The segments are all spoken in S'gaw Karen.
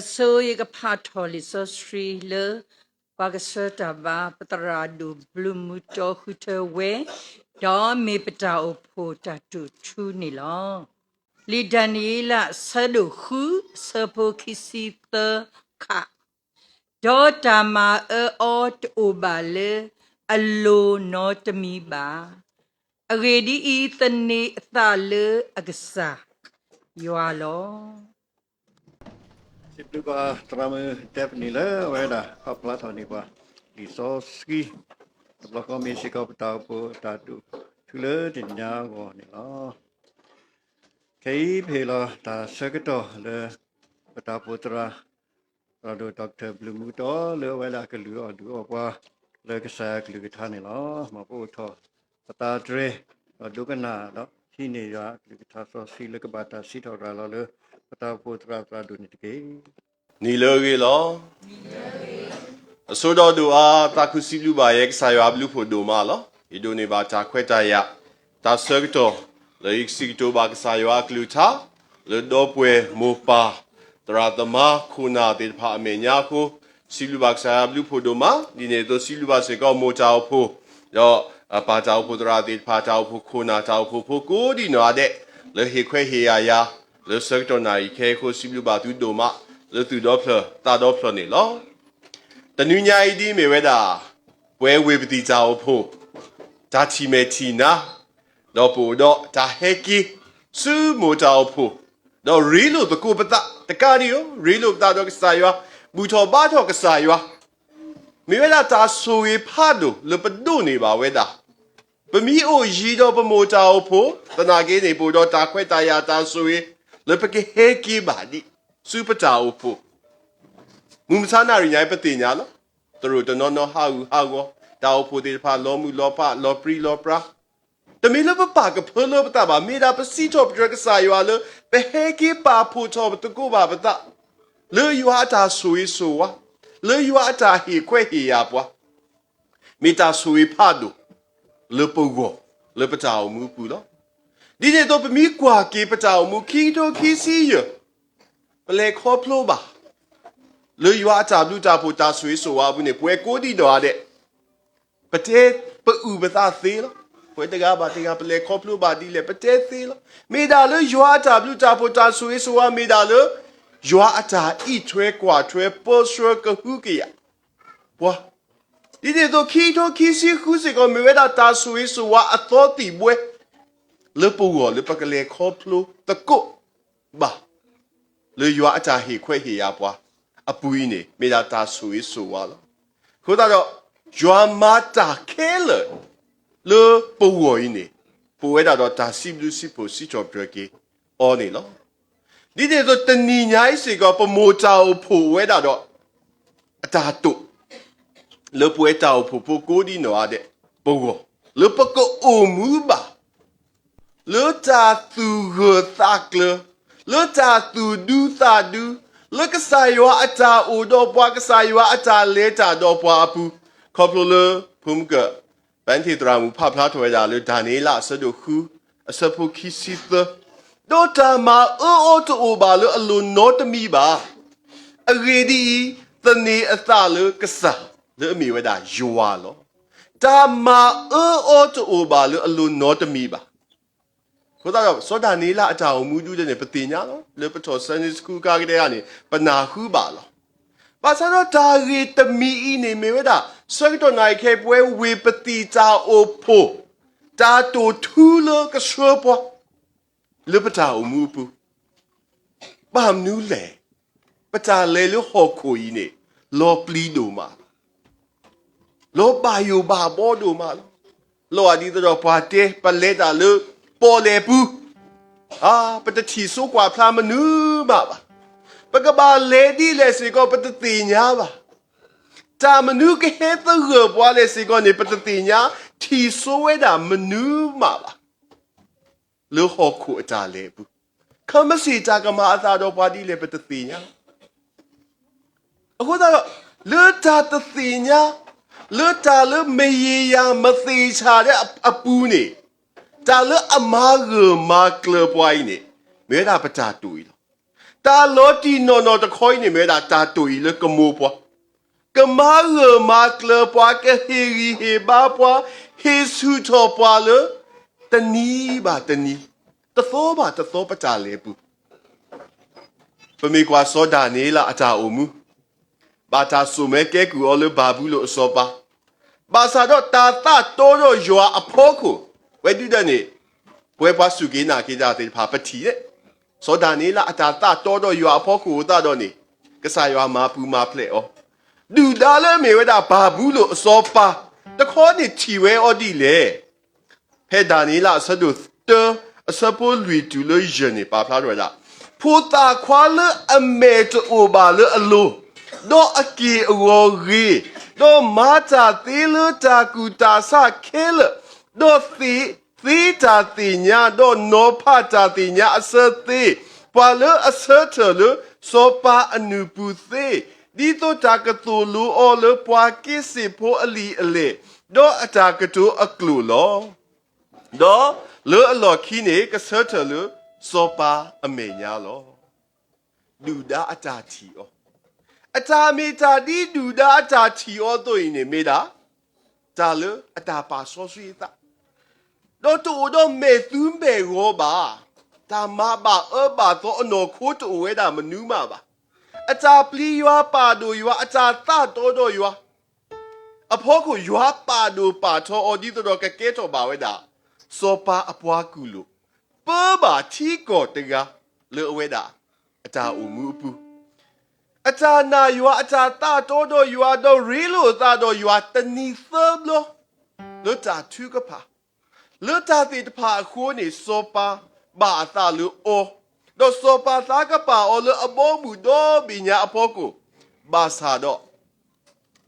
အဆိယကဖးထီၣ်လံာ်စီဆှံလၢ ပှၤကဆှၢတၢ်ဘါ ပသရၣ်ဒိၣ်ဘျုးမူတီဃုထၢဝဲ, ဒီးမ့ၢ်ပတၢ်အိၣ်ဖှိၣ်တၢ်တိာ်ထူန့ၣ်လီၤ. လံာ်ဒၤနံးယ့လး အဆၢဒိၣ်ဃု အဆၢဖိခံဆံသၢခါ, ဒီးတၢ်မၤအၢအီတအိၣ်ဘၣ်လၢအလိၤနီတမံၤဘၣ်. အဂ့ၢ်ဒ်အံၤ, သန့ၤအသးလၢအကစၢ်ယွၤလီၤ. စံးဘျုးဘၣ်သရၣ်မုၣ် Daphne လၢအဝဲဒၣ် ပာ်ဖျါထီၣ်န့ၢ်ပှၤ လံာ်စီဆှံ တဘျီဃီမ့ၢ်စ့ၢ်ကီး ပတၢ်အိၣ်ဖှိၣ်အတၢ်တိာ်ထူလၢတနံၤညါအဂီၢ်န့ၣ်လီၤ. ခဲအံၤပဟ့ၣ်လီၤတၢ်ဆၢကတီၢ်လၢ ပတၢ်အိၣ်ဖှိၣ်သရၣ် သရၣ်ဒိၣ် Doctor ဘျုးမူတီ လၢအဝဲဒၣ်ကလုၢ်အီၣ်ဒုးအီၣ်ပှၤ လၢကစၢ်ယွၤအကလုၢ်ကထါန့ၣ်လီၤ. မ်ပအိးထီၣ်ပသးတြဲၤ ဒီးဒိကနၣ်ဒီးဟံးန့ၢ်ယွၤအကလုၢ်ကထါစီဆှံလၢကဘၣ်တၢ်စံးထီၣ်ရၤလီၤလၢ ပတၢ်အိၣ်ဖှိၣ်သရၣ်သရၣ်ဒိၣ်န့ၣ်တက့ၢ်. နံၤလၢအဂ့ၤလီၤ. အဆိဒီးဒိၣ်အါ သးခုစံးဘျုးဘၣ်ယဲကစၢ်ယွၤအဘျုးဖှိၣ်ဒိၣ်မးလီၤ. ယဒိးန့ၢ်ဘၣ်တၢ်ခွဲးတၢ်ယာ် တၢ်ဆၢကတီၢ် လၢယကစံးကတိၤဘၣ်ကစၢ်ယွၤအကလုၢ်ကထါ လၢဒီပုၢ်ဝဲၢ်မိၢ်ပၢ် သရၣ်သမါခိၣ်နၢ်သ့ၣ်တဖၣ်အမဲာ်ညါအဃိ စံးဘျုးဘၣ်ကစၢ်ယွၤအဘျုးဖှိၣ်ဒိၣ်မး. ဒ်န့ၣ်အသိးစံးဘျုးဘၣ်စ့ၢ်ကီးမိၢ်တၢ်အိၣ်ဖှိၣ် ဒီးပၢ်တၢ်အိၣ်ဖှိၣ်သရၣ်သ့ၣ်တဖၣ် တၢ်အိၣ်ဖှိၣ်ခိၣ်နၢ် တၢ်အိၣ်ဖှိၣ်ဖိကိးဒံးနီၢ်ဂၤဒဲး လၢဟ့ၣ်ခွဲးဟ့ၣ်ယာ်ယၤ လၢဆၢကတီၢ်နၣ်ရံၣ်ခဲအံၤအဃိ စံးဘျုးဘၣ်သုဒိၣ်မး လၢသူၣ်ဒီဖျၢၣ်သးဒီဖျၢၣ်န့ၣ်လီၤ. တနွံညါအံၤဒ်မ့ၢ်ဝဲဒၣ် ပဝဲဝ့ၢ်ပသံၣ်တၢ်အိၣ်ဖှိၣ် တၢ်ထံၣ်မဲာ်ထံၣ်နါ ဒီးပအိၣ်ဒီးတၢ်ဟဲက့ၤ ဆူမိၢ်တၢ်အိၣ်ဖှိၣ် ဒီးရ့လိာ်သကိးပသး တကးဒံးဧိၤ ရ့လိာ်ပသးဒီးကစၢ်ယွၤ ဘူၣ်ထီၣ်ဘါထီၣ်ကစၢ်ယွၤ မ့ၢ်ဝဲဒၣ်တၢ်ဆိၣ်ဂ့ၤဖးဒိၣ်လၢပဒိးန့ၢ်ဘၣ်ဝဲဒၣ် ပမ့ၢ်အိၣ်ယံၤဒီးပမိၢ်တၢ်အိၣ်ဖှိၣ် သနာ်က့န့ၣ် ပအိၣ်ဒီးတၢ်ခွဲးတၢ်ယာ်တၢ်ဆိၣ်ဂ့ၤ လၢပကဟဲက့ၤဘၣ်ဒံး ဆူပတၢ်အိၣ်ဖှိၣ် မုၢ်မဆါနၣ်ရံၣ်ညါအံၤပသ့ၣ်ညါလီၤ. သရိာ်တနီၤနီၤဟးဂူာ်ဟးဂီၤ တၢ်အိၣ်ဖှိၣ်သ့ၣ်တဖၣ်လီၤမုၢ်လီၤဖး လီၤပြံလီၤပြါ တမ့ၢ်လၢပပာ်ကဖၢလၢပသးဘၣ် မ့ၢ်ဒၣ်ပစံးထီၣ်ပတြၢၤကစၢ်ယွၤလၢ ပဟဲက့ၤပာ်ဖှိၣ်ထီၣ်ပသကိးဘၣ်ပသး လၢယွၤအတၢ်ဆိၣ်ဂ့ၤဆိၣ်ဝါ လၢယွၤအတၢ်ဟ့ၣ်ခွဲးဟ့ၣ်ယာ်ပှၤ မ့ၢ်တၢ်ဆိၣ်ဂ့ၤဖးဒိၣ် လၢပဂီၢ် လၢပတၢ်အိၣ်မူအပူၤလီၤ. ဒ်န့ၣ်အသိးပမ့ၢ်ကွၢ်က့ၤပတၢ်အိၣ်မူခံကထိခံဆံယဲၢ် ပလဲၤခီဖျိဘၣ် လၢယွၤအတၢ်ဘျုးတၢ်ဖှိၣ်တၢ်ဆိၣ်ဂ့ၤဆိၣ်ဝါအပူၤန့ၣ် ပဝဲကိးဒံးနီၢ်ဂၤဒဲး ပတဲပအုၣ်ပသးသ့လီၤ. ပဝဲတဂၤဘၣ်တဂၤ ပလဲၤခီဖျိဘၣ်ဒ်လဲၣ် ပတဲသ့လီၤ. မ့ၢ်ဒၣ်လၢယွၤအတၢ်ဘျုးတၢ်ဖှိၣ်တၢ်ဆိၣ်ဂ့ၤဆိၣ်ဝါ မ့ၢ်ဒၣ်လၢ ယွၤအတၢ်အံးထွဲကွၢ်ထွဲပၢဆှၢကဟုကယာ်ပှၤ ဒ်န့ၣ်အသိး ခံကထိခံဆံဃုစ့ၢ်ကီး မ့ၢ်ဝဲဒၣ်တၢ်ဆိၣ်ဂ့ၤဆိၣ်ဝါအသီသံၣ်ဘှဲ လၢပဂီၢ်လၢပကလဲၤခီဖျိသကိးဘၣ် လၢယွၤအတၢ်ဟ့ၣ်ခွဲးဟ့ၣ်ယာ်ပှၤအပူၤအံၤန့ၣ် မ့ၢ်ဒၣ်တၢ်ဆိၣ်ဂ့ၤဆိၣ်ဝါလီၤ. အဃိသတးဒီး ယွၤမၤတၢ်ခဲလၢာ်လၢပဂီၢ်အံၤန့ၣ် ပဝဲဒၣ်ဒီးတၢ်စံးဘျုးစံးဖှိၣ်စံးထီၣ်ပတြၢၤက့ၤအီၤန့ၣ်လီၤ. ဒ်န့ၣ်အသိးတနံၤညါအံၤစ့ၢ်ကီး ပမိၢ်တၢ်အိၣ်ဖှိၣ်ဝဲဒၣ်ဒီး အတၢ်တိာ် လၢပဝဲတၢ်အိၣ်ဖှိၣ်ဖိကိးဒံးနီၢ်ဂၤဒဲး ပဂီၢ် လၢပကအိၣ်မူဘၣ် လၢတၢ်သူၣ်ဂၢၢ်သးကျၢၤ, လၢတၢ်သူၣ်ဒူသးဒူ, လၢကစၢ်ယွၤအတၢ်အိၣ်ဒီးပှၤ ကစၢ်ယွၤအတၢ်လဲၤတၢ်ဒီးပှၤအပူၤ, ခီဖျိလၢဖိမုၢ်ကၢၢ် ပၢ်ထံးသရၣ်မုၣ်ဖးဖျါထီၣ်ဝဲဒၣ်လၢ ဒၤနံးယ့လး အဆၢဒိၣ်ဃု အဆၢဖိခံဆံသၢ, ဒီးတၢ်မၤအၢအီၤတအိၣ်ဘၣ်လၢအလိၤနီတမံၤဘၣ်. အဂ့ၢ်ဒ်အံၤ, သန့ၤအသးလၢကစၢ် လၢအမ့ၢ်ဝဲဒၣ်ယွၤလီၤ. တၢ်မၤအၢအီၤတအိၣ်ဘၣ်လၢအလိၤနီတမံၤဘၣ်. အဃိသတးဒီး စီၤဒၤနံးယ့လးအတၢ်အိၣ်မူဒ်လဲၣ်န့ၣ် ပသ့ၣ်ညါလီၤ. လၢပထီၣ် Sunday School ကါကတဲဂၤန့ၣ် ပနၢ်ဟူဘၣ်လီၤ. ဘၣ်ဆၣ်ဒီးတၢ်ဂ့ၢ်တမံၤအံၤန့ၣ်မ့ၢ်ဝဲဒၣ် ဆၢကတီၢ်နၣ်ရံၣ်ခဲအံၤ ပဝဲဝ့ၢ်ပသံၣ်တၢ်အိၣ်ဖှိၣ် တၢ်တိာ်ထူလၢကဆှၢပှၤ လၢပတၢ်အိၣ်မူအပူၤ ဘၣ်မနုၤလဲၣ်, ပတၢ်လဲၤလၢဟီၣ်ခိၣ်အံၤန့ၣ် လီၤပျံၤဒိၣ်မး, လီၤဘၣ်ယိၣ်ဘၣ်ဘီဒိၣ်မးလီၤ. လီၤဒ်သိးဒီးပှၤတဲ ပလဲၤတၢ်လၢပီၣ်လဲၣ်ပူၤ, အါ ပတထံၣ်စိကွၢ်ဖျါမနုၤမးဘၣ်. ပကဘၣ်လဲၤဒ်လဲၣ်စ့ၢ်ကီး ပတသ့ၣ်ညါဘၣ်. တၢ်မနုၤကဟဲသဂၢၢ်ပှၤလဲၣ်စ့ၢ်ကီးန့ၣ် ပတသ့ၣ်ညါ, ထံၣ်စိဝဲဒၣ်မနုၤမးဘၣ်. လၢဟီၣ်ခိၣ်အတၢ်လဲၤအပူၤ, ခဲမုၢ်ဆ့ၣ်တၢ်ကမၤအသးဒီးပှၤဒ်လဲၣ် ပတသ့ၣ်ညါ. အဃိသတးဒီး လၢတၢ်တသ့ၣ်ညါ, လၢတၢ်လၢမရေရာမသေချာတဲ့ အပူၤန့ၣ်, တၢ်လၢအမၤဂၢၢ်မၤကျၢၤပှၤအံၤန့ၣ် မ့ၢ်ဝဲဒၣ်ပတၢ်တိာ်အံၤလီၤ. တၢ်လီၤတံၢ်နီၢ်နီၢ်တခီအံၤန့ၣ် မ့ၢ်ဝဲဒၣ်တၢ်တိာ်အံၤလၢကမိၢ်ပှၢ်, ကမၤဂၢၢ်မၤကျၢၤပှၤ, ကဟ့ၣ်ဂံၢ်ဟ့ၣ်ဘါပှၤ, ဟ့ၣ်ဆူၣ်ထီၣ်ပှၤလၢ တနံၤဘၣ်တနံၤ, တသီဘၣ်တသီပတၢ်လဲၤအပူၤ ပမ့ၢ်ကွၢ်စီၤဒၤနံးယ့လးအတၢ်အိၣ်မူ, ဘၣ်တၢ်စိာ်မၢကဲကုၢ်အီၤလၢဘၤဘူလိၣ်အစီၤပၤ, ဘၣ်ဆၣ်ဒီးတၢ်သးတီဒီးယွၤအဖီခိၣ်, ဝဲဒုးဒၢးန့ၣ်, ပဝဲပှၤစူၢ်က့ၤနာ်က့ၤတၢ်သ့ၣ်တဖၣ်ပထံၣ်န့ၣ်, စီၤဒၤနံးယ့လးအတၢ်သးတီဒီးယွၤအဖီခိၣ်အသးဒီးန့ၣ်, ကစၢ်ယွၤမၤပူၤမၤဖျဲးအီၤ, ဒုၣ်ဒါလၢအမ့ၢ်ဝဲဒၣ်ဘၤဘူလိၣ်အစီၤပၤ, တခီန့ၣ်ထံၣ်ဝဲအီၤဒ်လဲၣ် ဖဲဒၤနံးယ့လးအဆၢဒိၣ်တၢ အဆၢဖိလွံၢ်တုၤလၢယဲၢ်န့ၣ် ပာ်ဖျါထီၣ်ဝဲဒၣ်, ဖိသၣ်ခွါလၢအမဲာ်တအိၣ်ဘၣ်လၢအလိၤ, ဒီးအက့ၢ်အဂီၤဂ့ၤ, ဒီးမၤတၢ်သ့လၢတၢ်ကူၣ်တၢ်ဆးခဲလၢာ်, ဒီးသ့, သ့တၢ်သ့ၣ်ညါ, ဒီးနီၤဖးတၢ်သ့ၣ်ညါအဆၢသ့, ပှၤလၢအဆၢထၢၣ်လၢစီၤပၤအနုၢ်ပူၤသ့, ဒ်သိးတၢ်ကသိၣ်လိအီၤလၢပှၤက့စ့ၣ်ဖိအလံာ်အလဲၢ်, ဒီးအတၢ်ကတိၤအကျိာ်လီၤ. ဒီးလၢအလီၢ်ခံန့ၣ် ကဆၢထၢၣ်လၢစီၤပၤအမဲာ်ညါလီၤ. ဒုၣ်ဒါအတၢ်ထံၣ်အီၤ, အတၢ်မ့ၢ်တၢ်ဒ်ဒုၣ်ဒါအတၢ်ထံၣ်အီၤအသိးအံၤန့ၣ် မ့ၢ်ဒၣ်တၢ်လၢအတၢ်ပာ်စီဆှံအသး, ဒီးတအိၣ်ဒီးမဲာ်သူမဲာ်ဂီၤဘၣ်, တၢ်မၤဘၣ်အၢဘၣ်သီအနီၢ်ခိတအိၣ်ဝဲဒၣ်မနုၤမးဘၣ်. အတၢ်ပျံၤယွၤပာ်ဒိၣ်ယွၤ အတၢ်သးတီဒီးယွၤ အဖီခိၣ်ယွၤပာ်ဒိၣ်ပာ်ထီအီၤဒ်သိးဒီးကကဲထီၣ်ဘၣ်ဝဲဒၣ် စီၤပၤအပှၤကူၣ်လိာ်, ပၢဘၣ်ထံကီၢ်တဂၤလၢအဝဲဒၣ်အတၢ်အိၣ်မူအပူၤ, အတၢ်နာ်ယွၤ အတၢ်သးတီဒီးယွၤ ဒီးရ့လိာ်အသးဒီးယွၤတနံၤသၢဘျီ လၢတၢ်ထုကဖၣ် လၢတၢ်သ့ၣ်တဖၣ်အဃိန့ၣ် စီၤပၤဘၣ်အသးလၢအီၤ, ဒီးစီၤပၤသးကပာ်အီၤလၢအဘီအမုၢ်ဒီဘ့ၣ်ညါအဖီခိၣ်, ဘၣ်ဆၣ်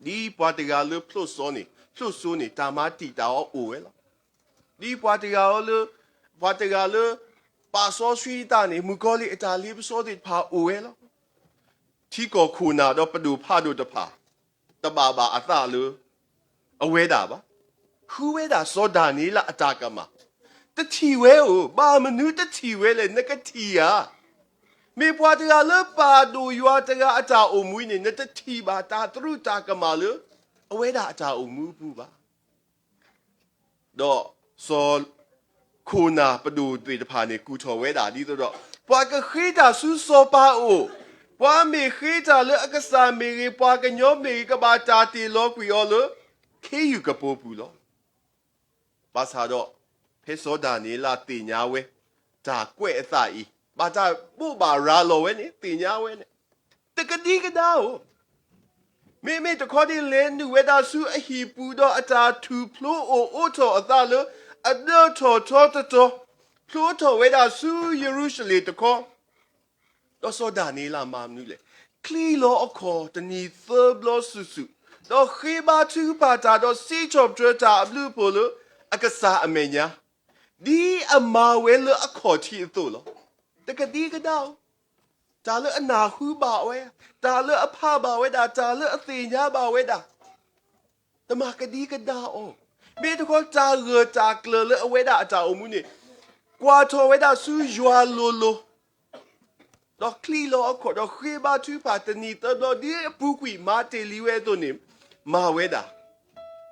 ဒီး ဒ်ပှၤတဂၤလၢဖျိၣ်စိန့ၣ်, ဖျိၣ်စိန့ၣ် တၢ်မၤတံာ်တာ်အီၤအိၣ်ဝဲလီၤ. ဒ်ပှၤတဂၤလၢ, ပှၤတဂၤလၢ ပာ်စီဆှံတၢ်န့ၣ် မုၣ်ကီၤလံၢ်အတၢ်လ့ပစီသ့ၣ်တဖၣ်အိၣ်ဝဲလီၤ. ထံကီၢ်ခိၣ်နၢ်ဒီးပဒိၣ်ဖးဒိၣ်တဖၣ် တဘၣ်ဘၣ်အသးလၢအဝဲဒၣ်ဘၣ်. ဃုဝဲဒၣ်စီၤဒၤနံးယ့လးအတၢ်ကမၣ်, တထံၣ်ဝဲဧိၤ, ဘၣ်မနုၤတထံၣ်ဝဲလဲၣ်, နကထံၣ်ဧါ. မ့ၢ်ပှၤတဂၤလၢပာ်ဒိၣ်ယွၤတဂၤအတၢ်အိၣ်မူအံၤန့ၣ် နတထံၣ်ဘၣ်တၢ်သရူးတၢ်ကမၣ်လၢအဝဲဒၣ်အတၢ်အိၣ်မူအပူၤဘၣ်. ဒီးစီၤခိၣ်နၢ်ပဒိၣ်သ့ၣ်တဖၣ်န့ၣ် ကူၣ်ထီၣ်ဝဲဒၣ်ဒ်သိးဒီး ပှၤကဃ့တၢ်ဆူစီၤပၤအအိၣ်, ပှၤမ့ၢ်ဃ့တၢ်လၢအကစၢ်မ့ၢ်ဂ့ၤ, ပှၤကညီမ့ၢ်ဂ့ၤ, ကဘၣ်တၢ်တ့ၢ်လီၤကွံာ်အီၤလၢခ့ယုၢ်ကပိာ်ပူၤလီၤ. ဘၣ်ဆၣ်ဒီး ဖဲစီၤဒၤနံးယ့လးသ့ၣ်ညါဝဲ တၢ်ကွဲးအသးအံၤ, ဘၣ်တၢ်ဘိးဘၣ်ရၤလီၤဝဲန့ၣ် သ့ၣ်ညါဝဲန့ၣ်, တကဒံကဒါဧိၤ, မ့မ့ၢ်တခီန့ၣ် လဲၤနုာ်ဝဲဒၣ်ဆူအဟံၣ်ပူၤဒီးအတၢ်ထူၣ်ဖျိအိၣ်အိးထီၣ်အသးလၢ အဒၢထီၣ်ထီတတီၤ, ဖျိထီၣ်ဝဲဒၣ်ဆူယရူၤၡလ့ၣ်တခီ, ဒီးစီၤဒၤနံးယ့လးမၤမနုၤလဲၣ်, ချံလီၤအခီၣ်တနံၤသၢဘျီစုာ်စုာ်, ဒီးဃ့ဘါထုကဖၣ်တၢ်ဒီးစံးထီၣ်ပတြၢၤတၢ်အဘျုးအဖှိၣ်လၢအကစၢ်အမဲာ်ညါ, ဒ်အမၤဝဲလၢအခီၣ်ထံးအသိးလီၤ. တကဒံကဒါဧိၤ, တၢ်လၢအနၢ်ဟူဘၣ်ဝဲ, တၢ်လၢအဖးဘၣ်ဝဲဒၣ်, တၢ်လၢအသ့ၣ်ညါဘၣ်ဝဲဒၣ် တမၤကဒံကဒါအီၤ, မ့ၢ်တခီတၢ်ဂၢၢ်တၢ်ကျၢၤလၢအဝဲဒၣ်အတၢ်အိၣ်မူန့ၣ် ကွၢ်ထီၣ်ဝဲဒၣ်ဆူယွၤလိၤလိၤ, ဒီးချံလီၤအခီၣ်ဒီးဃ့ဘါထုကဖၣ်တနံၤသၢဘျီ ဒ်အပူၤကွံာ်မၤတ့ၢ်လံဝဲအသိးန့ၣ် မၤဝဲဒၣ်,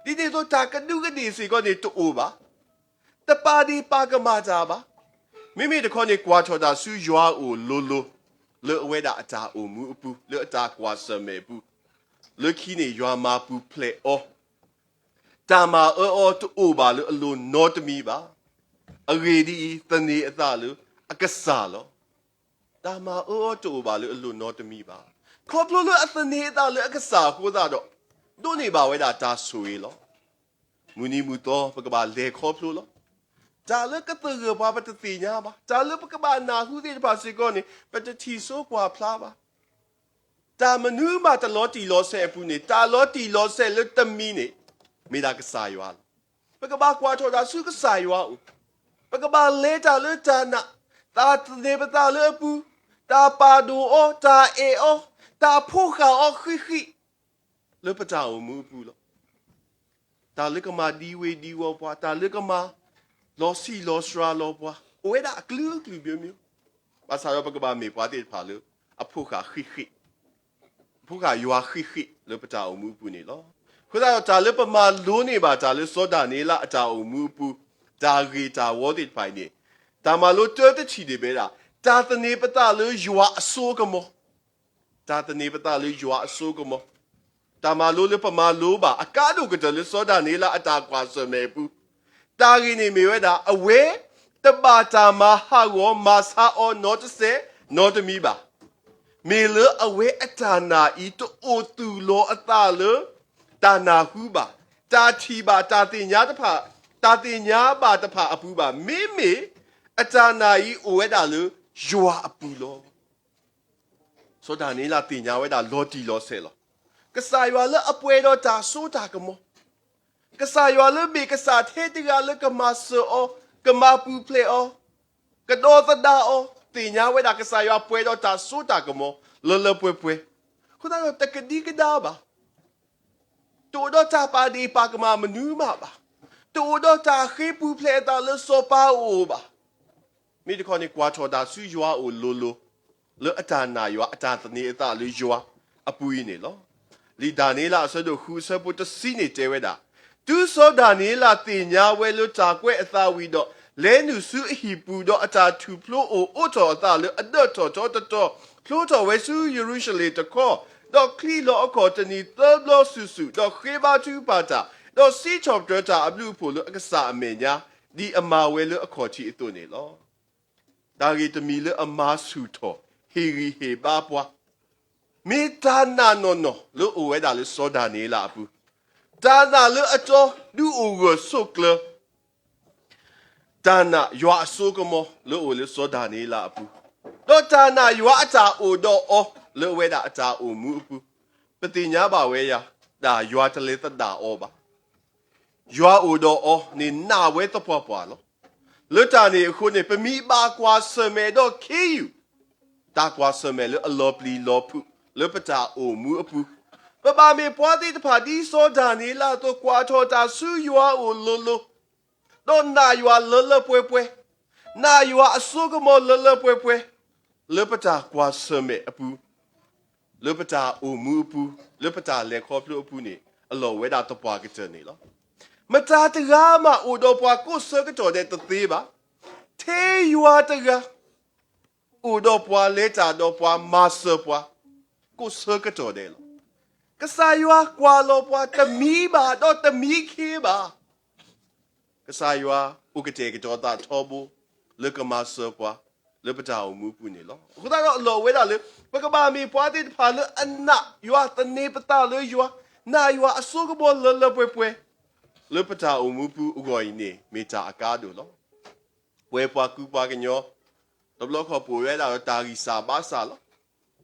ဒ်န့ၣ်အသိးတၢ်ကဒူးကဒ့ၣ်စ့ၢ်ကီးန့ၣ်တအိၣ်ဘၣ်, တပာ်ဒ့ၣ်ပာ်ကမၣ်တၢ်ဘၣ်, မ့မ့ၢ်တခီန့ၣ် ကွၢ်ထီၣ်တၢ်ဆူယွၤအအိၣ်လိၤလိၤ, လၢအဝဲဒၣ်အတၢ်အိၣ်မူအပူၤ, လၢအတၢ်ကွၢ်ဆၢၣ်မဲာ်အပူၤ, လၢခံန့ၣ်ယွၤမၤပူၤဖျဲးအီၤ, တၢ်မၤအၢအီၤတအိၣ်ဘၣ်လၢအလိၤနီတမံၤဘၣ်. အဂ့ၢ်ဒ်အံၤ, သန့ၤအသးလၢအကစၢ်လီၤ. တၢ်မၤအၢအီၤတအိၣ်ဘၣ်လၢအလိၤနီတမံၤဘၣ်. ခီဖျိလၢအသန့ၤအသးလၢအကစၢ်အဃိသတးဒီး, ဒိးန့ၢ်ဘၣ်ဝဲဒၣ်တၢ်ဆိၣ်ဂ့ၤလီၤ. မုၢ်နံၤမုၢ်သီပကဘၣ်လဲၤခီဖျိလီၤ. တၢ်လၢကသဂၢၢ်ပှၤပတသ့ၣ်ညါဘၣ်. တၢ်လၢပကဘၣ်နၢ်ဟူသ့ၣ်တဖၣ်စ့ၢ်ကီးန့ၣ် ပတထံၣ်စိကွၢ်ဖျါဘၣ်. တၢ်မနုၤမးတလီၤတံၢ်လီၤဆဲးအပူၤန့ၣ်, တၢ်လီၤတံၢ်လီၤဆဲးလၢတမံၤန့ၣ် မ့ၢ်ဒၣ်ကစၢ်ယွၤလီၤ. ပကဘၣ်ကွၢ်ထီၣ်တၢ်ဆူကစၢ်ယွၤအအိၣ်, ပကဘၣ်လဲၤတၢ်လၢတၢ်နာ်, တၢ်သန့ၤပသးလၢအပူၤ, တၢ်ပာ်ဒိၣ်အီၤ, တၢ်အဲၣ်အီၤ, တၢ်ဖိဃာ်အီၤဃံးဃံး လၢပတၢ်အိၣ်မူအပူၤလီၤ. တၢ်လၢကမၤဒံဝ့ၤဒံဝီၤပှၤ, တၢ်လၢကမၤလီၤဆံးလီၤစှၤလီၤပှၤ, အိၣ်ဝဲဒၣ်အကလုာ်ကလုာ်မျိုးမျိုး, ဘၣ်ဆၣ်ဒီးပကဘၣ်မ့ၢ်ပှၤသ့ၣ်တဖၣ်လၢ အဖိဃာ်ဃ့ၢ်ဃ့ၢ်, အဖိဃာ်ယွၤဃ့ၢ်ဃ့ၢ်လၢပတၢ်အိၣ်မူအပူၤန့ၣ်လီၤ. အဃိသတးဒီး တၢ်လၢပမၤလိန့ၢ်ဘၣ်တၢ်လၢစီၤဒၤနံးယ့လးအတၢ်အိၣ်မူအပူၤ, တၢ်ဂ့ၢ်တၢ်ဝီသ့ၣ်တဖၣ်အံၤန့ၣ်, တၢ်မၤလိတၢတထံၣ်န့ၣ်မ့ၢ်ဝဲဒၣ် တၢ်သန့ၤပသးလၢယွၤအစိကမီၤ, တၢ်သန့ၤပသးလၢယွၤအစိကမီၤ. တၢ်မၤလိလၢပမၤလိဘၣ် အကါဒိၣ်ကတၢၢ်လၢစီၤဒၤနံးယ့လးအတၢ်ကွၢ်ဆၢၣ်မဲာ်အပူၤ, တၢ်ဂ့ၢ်န့ၣ်မ့ၢ်ဝဲဒၣ် အဝဲတဘၣ်တၢ်မၤဟးဂီၤမၤဆါအီၤနီတစဲးနီတမံၤဘၣ်. မ့ၢ်လၢအဝဲအတၢ်နာ်အံၤ တအိၣ်သူၣ်လီၤအသးလၢ တၢ်နၢ်ဟူဘၣ်, တၢ်ထံၣ်ဘၣ်, တၢ်သ့ၣ်ညါတဖၣ်, တၢ်သ့ၣ်ညါဘၣ်တဖၣ်အပူၤဘၣ်. မ့မ့ၢ်အတၢ်နာ်အံၤအိၣ်ဝဲဒၣ်လၢယွၤအပူၤလီၤ. စီၤဒၤနံးယ့လးသ့ၣ်ညါဝဲဒၣ်လီၤတံၢ်လီၤဆဲးလီၤ. ကစၢ်ယွၤလၢအပှဲၤဒီးတၢ်စိတၢ်ကမီၤ, ကစၢ်ယွၤလၢမ့ၢ်ကစၢ်ထဲတဂၤလၢကမၤစၢၤအီၤ, ကမၤပူၤဖျဲးအီၤ, ကဒီသဒၣ်အီၤ, သ့ၣ်ညါဝဲဒၣ်ကစၢ်ယွၤပှဲၤဒီးတၢ်စိတၢ်ကမီၤ လၢလၢပှဲၤပှဲၤ, အဃိသတးဒီးတကဒံကဒါဘၣ်. တအိၣ်ဒီးတၢ်ပာ်ဒ့ၣ်ပာ်ကမၣ်မနုၤမးဘၣ်. တအိၣ်ဒီးတၢ်ဃ့ပူၤဖျဲးအသးလၢစီၤပၤအအိၣ်ဘၣ်. မ့ၢ်တခီန့ၣ် ကွၢ်ထီၣ်တၢ်ဆူယွၤအအိၣ်လိၤလိၤ, လၢအတၢ်နာ်ယွၤ အတၢ်သန့ၤအသးလၢယွၤအပူၤအံၤန့ၣ်လီၤ. လံာ်ဒၤနံးယ့လးအဆၢဒိၣ်ဃု အဆၢဖိတဆံန့ၣ်တဲဝဲဒၣ်, တုၤစီၤဒၤနံးယ့လးသ့ၣ်ညါဝဲလၢတၢ်ကွဲးအသးဝံၤဒီး, လဲၤနုာ်ဆူအဟံၣ်ပူၤ, ဒီးအတၢ်ထူၣ်ဖျိအိၣ်အိးထီၣ်အသးလၢအဒၢးထီၣ်ထီတတီၤ, ဖျိထီၣ်ဝဲဆူယရူၤၡလ့ၣ်တခီ, ဒီးချံးလီၤအခီၣ်တနံၤသၢဘျီစုာ်စုာ်, ဒီးဃ့ဘါထုကဖၣ်တၢ်, ဒီးစံးထီၣ်ပတြၢၤတၢ်အဘျုးအဖှိၣ်လၢအကစၢ်အမဲာ်ညါ, ဒ်အမၤဝဲလၢအခီၣ်ထံးအသိးန့ၣ်လီၤ. တၢ်ဂ့ၢ်တမံၤလၢအမၤဆူၣ်ထီၣ် ဟ့ၣ်ဂံၢ်ဟ့ၣ်ဘါပှၤ, မ့ၢ်တၢ်နာ်နီၢ်နီၢ်လၢအိၣ်ဝဲဒၣ်လၢစီၤဒၤနံးယ့လးအပူၤ, တၢ်နာ်လၢအတီဒုးအိၣ်ဂၢၢ်ဆိးကျၢၤ, တၢ်နာ်ယွၤအစိကမီၤလၢအိၣ်လၢစီၤဒၤနံးယ့လးအပူၤ, ဒီးတၢ်နာ်ယွၤအတၢ်အိၣ်ဒီးအီၤလၢအဝဲဒၣ်အတၢ်အိၣ်မူအပူၤ, ပသ့ၣ်ညါဘၣ်ဝဲယၤ, တၢ်ယွၤတလဲၤသဒၣ်အီၤဘၣ်. ယွၤအိၣ်ဒီးအီၤန့ၣ်နာ်ဝဲသပှၢ်ပှၢ်လီၤ. လၢတၢ်န့ၣ်အဃိန့ၣ် ပမ့ၢ်ဘၣ်ကွၢ်ဆၢၣ်မဲာ်ဒီးခ့ယုၢ်, တၢ်ကွၢ်ဆၢၣ်မဲာ်လၢအလီၤပျံၤလီၤဖုးလၢပတၢ်အိၣ်မူအပူၤ, ပဘၣ်မ့ၢ်ပှၤသ့ၣ်တဖၣ်ဒ်စီၤဒၤနံးယ့လးအသိး ကွၢ်ထီၣ်တၢ်ဆူယွၤအအိၣ်လိၤလိၤ, ဒီးနာ်ယွၤလၢလၢပှဲၤပှဲၤ, နာ်ယွၤအစိကမီၤလၢလၢပှဲၤပှဲၤ, လၢပတၢ်ကွၢ်ဆၢၣ်မဲာ်အပူၤ လၢပတၢ်အိၣ်မူအပူၤ, လၢပတၢ်လဲၤခီဖျိအပူၤန့ၣ် အလီၢ်ဝဲဒၣ်သပှၢ်ကတၢၢ်န့ၣ်လီၤ. မတၤတဂၤမးအိၣ်ဒီးပှၤကိးဆၢကတီၢ်ဒဲးတသ့ဘၣ်. ထဲယွၤတဂၤ အိၣ်ဒီးပှၤ လဲၤတၢ်ဒီးပှၤ မၤစၢၤပှၤ ကိးဆၢကတီၢ်ဒဲးလီၤ. ကစၢ်ယွၤကွၢ်လီၤပှၤတမံၤဘၣ်ဒီးတမံၤခံဘၣ်. ကစၢ်ယွၤအိၣ်ကတဲာ်ကတီၤသးထီဘိ လၢကမၤစၢၤပှၤ လၢပတၢ်အိၣ်မူပူၤန့ၣ်လီၤ. အဃိသတးဒီးအလီၢ်ဝဲဒၣ်လၢ ပကဘၣ်မ့ၢ်ပှၤသ့ၣ်တဖၣ်လၢအနာ်ယွၤ သန့ၤပသးလၢယွၤ, နာ်ယွၤအစိကမီၤလၢလၢပှဲၤပှဲၤ လၢပတၢ်အိၣ်မူပူၤအဂီၢ်အံၤန့ၣ် မ့ၢ်တၢ်အကါဒိၣ်လီၤ. ပဝဲပှၤကူပှၤကညီ တဘျီခီၣ်ပအိၣ်ဝဲဒၣ်ဒီးတၢ်ဂံၢ်စၢ်ဘါစၢ်လီၤ.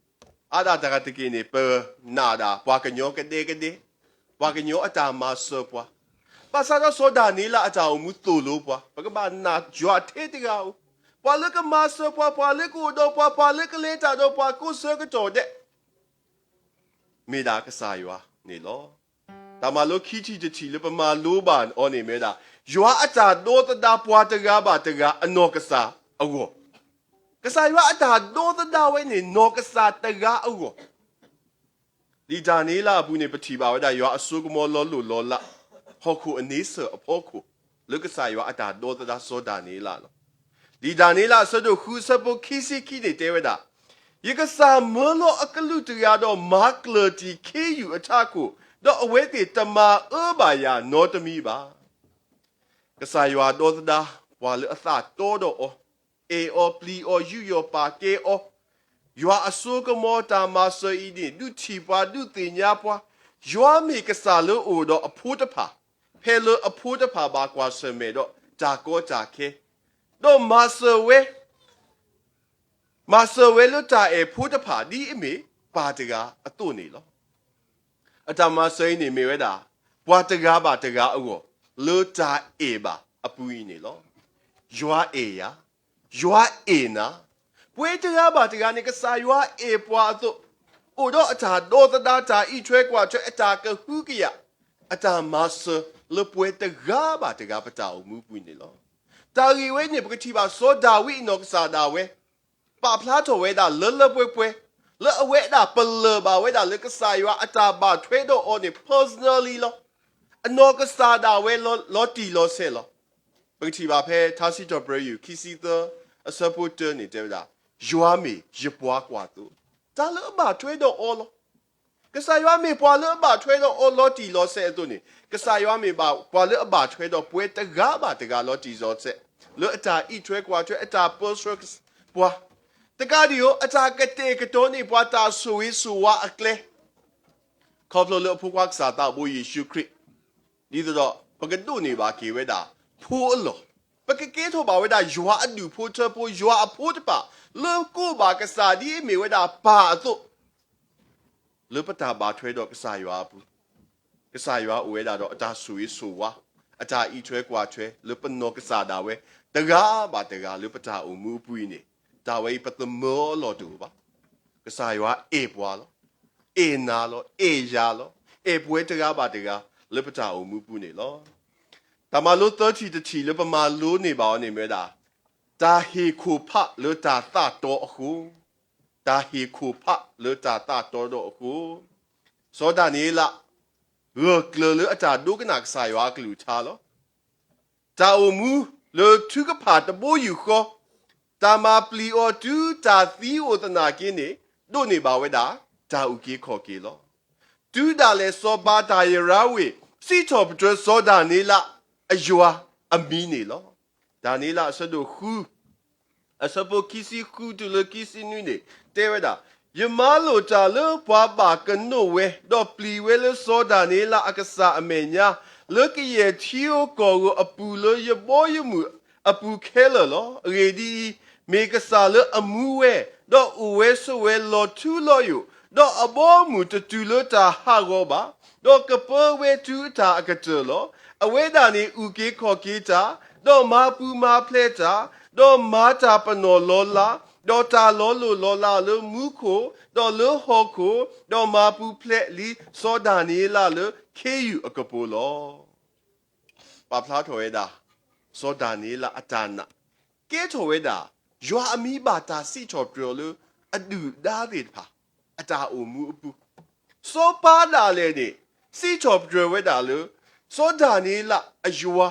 အါဒၣ်တၢ်ဂၤတက့ၢ်န့ၣ် ပနာ်ဒၣ်ပှၤကညီကဒဲကဒဲ, ပှၤကညီအတၢ်မၤစၢၤပှၤ, ဘၣ်ဆၣ်ဒီးစီၤဒၤနံးယ့လးအတၢ်အိၣ်မူသိၣ်လိပှၤ, ပကဘၣ်နာ်ယွၤထဲတဂၤဧိၤ, ပှၤလၢကမၤစၢၤပှၤ, ပှၤလၢကအိၣ်ဒီးပှၤ, ပှၤလၢကလဲၤတၢ်ဒီးပှၤကိးဆၢကတီၢ်ဒဲး မ့ၢ်ဒၣ်ကစၢ်ယွၤန့ၣ်လီၤ. တၢ်မၤလိခံထံၣ်တထံၣ်လၢပမၤလိဘၣ်အီၤန့ၣ်မ့ၢ်ဝဲဒၣ် ယွၤအတၢ်ဒီသဒၣ်ပှၤတဂၤဘၣ်တဂၤအနီၢ်ကစၢ်အဂီၢ်, ကစၢ်ယွၤအတၢ်ဒီသဒၣ်ဝဲန့ၣ် နီၢ်ကစၢ်တဂၤအဂီၢ်. လံာ်ဒၤနံးယ့လးအပူၤန့ၣ် ပထံၣ်ဘၣ်ဝဲဒၣ် ယွၤအစိကမီၤလီၤလိၢ်လီၤလး ဟီၣ်ခိၣ်အန့ဆၢၣ်အဖီခိၣ် လၢကစၢ်ယွၤအတၢ်ဒီသဒၣ်စီၤဒၤနံးယ့လးလီၤ. လံာ်ဒၤနံးယ့လးအဆၢဒိၣ်ဃုအဆၢဖိခံဆံခံန့ၣ်တဲဝဲဒၣ်, ယကစၢ်မၢလီၤအကလူးတဂၤဒီးမၤကျၢၤတံၢ်ခ့ယုၢ်အထးခိၣ်, ဒီးအဝဲသ့ၣ်တမၤအၢဘၣ်ယၤနီတမံၤဘၣ်. ကစၢ်ယွၤဒီသဒၣ်ပှၤလၢအသးတီဒီးအီၤ, အဲၣ်အီၤပျံၤအီၤ ယူးယီၣ်ပာ်ကဲအီၤ, ယွၤအစိကမီၤတၢ်မၤစၢၤအံၤန့ၣ် ဒုးထံၣ်ပှၤဒုးသ့ၣ်ညါပှၤ, ယွၤမ့ၢ်ကစၢ်လၢအိၣ်ဒီးအဖိတဖၣ်, ဖဲလၢအဖိတဖၣ်ဘၣ်ကွၢ်ဆၢၣ်မဲာ်ဒီးတၢ်ကီတၢ်ခဲ, ဒီးမၤစၢၤဝဲ မၤစၢၤဝဲလၢတၢ်အဲၣ်ဖိတဖၣ် ဒ်အမ့ၢ်ပၢ်တဂၤအသိးန့ၣ်လီၤ. အတၢ်မၤစၢၤအံၤန့ၣ်မ့ၢ်ဝဲဒၣ် ပှၤတဂၤဘၣ်တဂၤအဂီၢ် လၢတၢ်အဲၣ်ဘၣ်အပူၤအံၤန့ၣ်လီၤ. ယွၤအဲၣ်ယၤ, ယွၤအဲၣ်နၤ, ပဝဲတဂၤဘၣ်တဂၤန့ၣ် ကစၢ်ယွၤအဲၣ်ပှၤအသိး, အိၣ်ဒီးအတၢ်ဒီသဒၣ် တၢ်အံးထွဲကွၢ်ထွဲ အတၢ်ကဟုကယာ်, အတၢ်မၤစၢၤလၢပဝဲတဂၤဘၣ်တဂၤ ပတၢ်အိၣ်မူပူၤန့ၣ်လီၤ. တၢ်ဂ့ၢ်ဝဲန့ၣ် ပကထံၣ်ဘၣ်စီၤဒၤဝံးအနီၢ်ကစၢ်ဒၣ်ဝဲ ပာ်ဖျါထီၣ်ဝဲဒၣ်လၢလၢပှဲၤပှဲၤ, လၢအဝဲဒၣ်ပလၢၢ်ဘၣ်ဝဲဒၣ်လၢကစၢ်ယွၤအတၢ်ဘၣ်ထွဲဒီးအီၤန့ၣ် personally လီၤ. အနီၢ်ကစၢ်ဒၣ်ဝဲလီၤတံၢ်လီၤဆဲးလီၤ. ပကထံၣ်ဘၣ်ဖဲထါစံးထီၣ်ပတြၢၤ ယူၢ်ခံဆံသၢ အဆၢဖိတၢန့ၣ်တဲဝဲဒၣ်, ယွၤမ့ၢ်ယပှၤကွၢ်သိ, တၢ်လၢအဘၣ်ထွဲဒီးအီၤလီၤ. ကစၢ်ယွၤမ့ၢ်ပှၤလၢအဘၣ်ထွဲဒီးအီၤလီၤတံၢ်လီၤဆဲးအသိးန့ၣ် ကစၢ်ယွၤမ့ၢ်ဘၣ်ပှၤလၢအဘၣ်ထွဲဒီးပှၤတဂၤဘၣ်တဂၤလီၤတံၢ်လီၤဆဲး, လၢအတၢ်အံးထွဲကွၢ်ထွဲ အတၢ်ပၢဆှၢပှၤ, တကးဒံးဧိၤ အတၢ်ကတဲာ်ကတီၤန့ၢ်ပှၤတၢ်ဆိၣ်ဂ့ၤဆိၣ်ဝါအကျဲ ခီဖျိလၢအဖိခွါကစၢ်သးဘိယ့ၣ်ၡူးခရံာ်, ဒ်သိးဒီး ပကဒိးန့ၢ်ဘၣ်က့ၤဝဲဒၣ် ဖိအလီၢ်, ပကကဲထီၣ်ဘၣ်ဝဲဒၣ်ယွၤအဒူၣ်ဖိထၢဖိ ယွၤအဖိတဖၣ် လၢကိးဘၣ်ကစၢ်ဒ်အမ့ၢ်ဝဲဒၣ်ပၢ်အသိး လၢပတၢ်ဘၣ်ထွဲဒီးကစၢ်ယွၤအပူၤ, ကစၢ်ယွၤအိၣ်ဝဲဒၣ်ဒီးအတၢ်ဆိၣ်ဂ့ၤဆိၣ်ဝါ, အတၢ်အံးထွဲကွၢ်ထွဲ လၢပနီၢ်ကစၢ်ဒၣ်ဝဲ တဂၤဘၣ်တဂၤလၢပတၢ်အိၣ်မူအပူၤအံၤန့ၣ်, တၢ်ဝဲအံၤပသမၢအီၤလီၢ်တအိၣ်ဘၣ်. ကစၢ်ယွၤအဲၣ်ပှၤလီၤ. အဲၣ်နၤလီၤ. အဲၣ်ယၤလီၤ. အဲၣ်ပဝဲတဂၤဘၣ်တဂၤ လၢပတၢ်အိၣ်မူပူၤန့ၣ်လီၤ. တၢ်မၤလိသၢထံၣ်တထံၣ်လၢပမၤလိန့ၢ်ဘၣ်အီၤန့ၣ် မ့ၢ်ဝဲဒၣ် တၢ်ဟ့ၣ်ခိၣ်ဖးလၢတၢ်သးတီအဃိ, တၢ်ဟ့ၣ်ခိၣ်ဖးလၢတၢ်သးတီဒီးအဃိ, စီၤဒၤနံးယ့လး ဂၢၢ်ကျၢၤလၢအတၢ်ဒိကနၣ်ကစၢ်ယွၤအကလုၢ်ကထါလီၤ. တၢ်အိၣ်မူလၢထုကဖၣ်တဘိယူၢ်ဃီ, တၢ်မၤပျံၤအီၤတုၤတၢ်သံအိၣ်သနာ်က့န့ၣ် ဒိးန့ၢ်ဘၣ်ဝဲဒၣ် တၢ်အုၣ်က့ၤခီၣ်က့ၤလီၤ. တုၤဒၣ်လဲာ်စီၤပၤဒၤရံးဝ့း စံးထီၣ်ပတြၢၤစီၤဒၤနံးယ့လး အယွၤအမံၤန့ၣ်လီၤ. ဒၤနံးယ့လးအဆၢဒိၣ်ဃု အဆၢဖိခံဆံဃုတုၤလၢခံဆံနွံန့ၣ် တဲဝဲဒၣ်, ယမၤလိာ်တၢ်လၢပှၤဘၣ်ကနိးဝဲ, ဒီးပျံၤဝဲလၢစီၤဒၤနံးယ့လးအကစၢ်အမဲာ်ညါ, လၢကယဲၢ်ထံဧိၤကီၢ်ဧိၤအပူၤလၢယဘီယမုၢ်အပူၤခဲလၢာ်လီၤ. အဂ့ၢ်ဒ်အံၤ, မ့ၢ်ကစၢ်လၢအမူဝဲ, ဒီးအိၣ်ဝဲဆိးဝဲလီၤထူလီၤယိာ်, ဒီးအဘီအမုၢ်တတုၤလၢတၢ်ဟးဂီၤဘၣ်, ဒီးကပၢဝဲတုၤအတၢ်အကတၢၢ်လီၤ. အဝဲဒၣ်န့ၣ်အုၣ်က့ၤခီၣ်က့ၤတၢ်, ဒီးမၤပူၤမၤဖျဲးတၢ်, ဒီးမၤတၢ်ပနီၣ်လီၤလး, ဒီးတၢ်လီၤလိၢ်လီၤလးလၢမူခိၣ်, ဒီးလၢဟီၣ်ခိၣ်, ဒီးမၤပူၤဖျဲးလံစီၤဒၤနံးယ့လးလၢခ့ယုၢ်အကပိာ်လီၤ. ပာ်ဖျါထီၣ်ဝဲဒၣ် စီၤဒၤနံးယ့လးအတၢ်နာ်, ကဲထီၣ်ဝဲဒၣ် ယွၤအမံၤဘၣ်တၢ်စံးထီၣ်ပတြၢၤအီၤလၢ အဒုၣ်ဒါသ့ၣ်တဖၣ် အတၢ်အိၣ်မူအပူၤ, စီၤပၤဒၣ်လဲာ်န့ၣ် စံးထီၣ်ပတြၢၤဝဲဒၣ်လၢ စီၤဒၤနံးယ့လးအယွၤ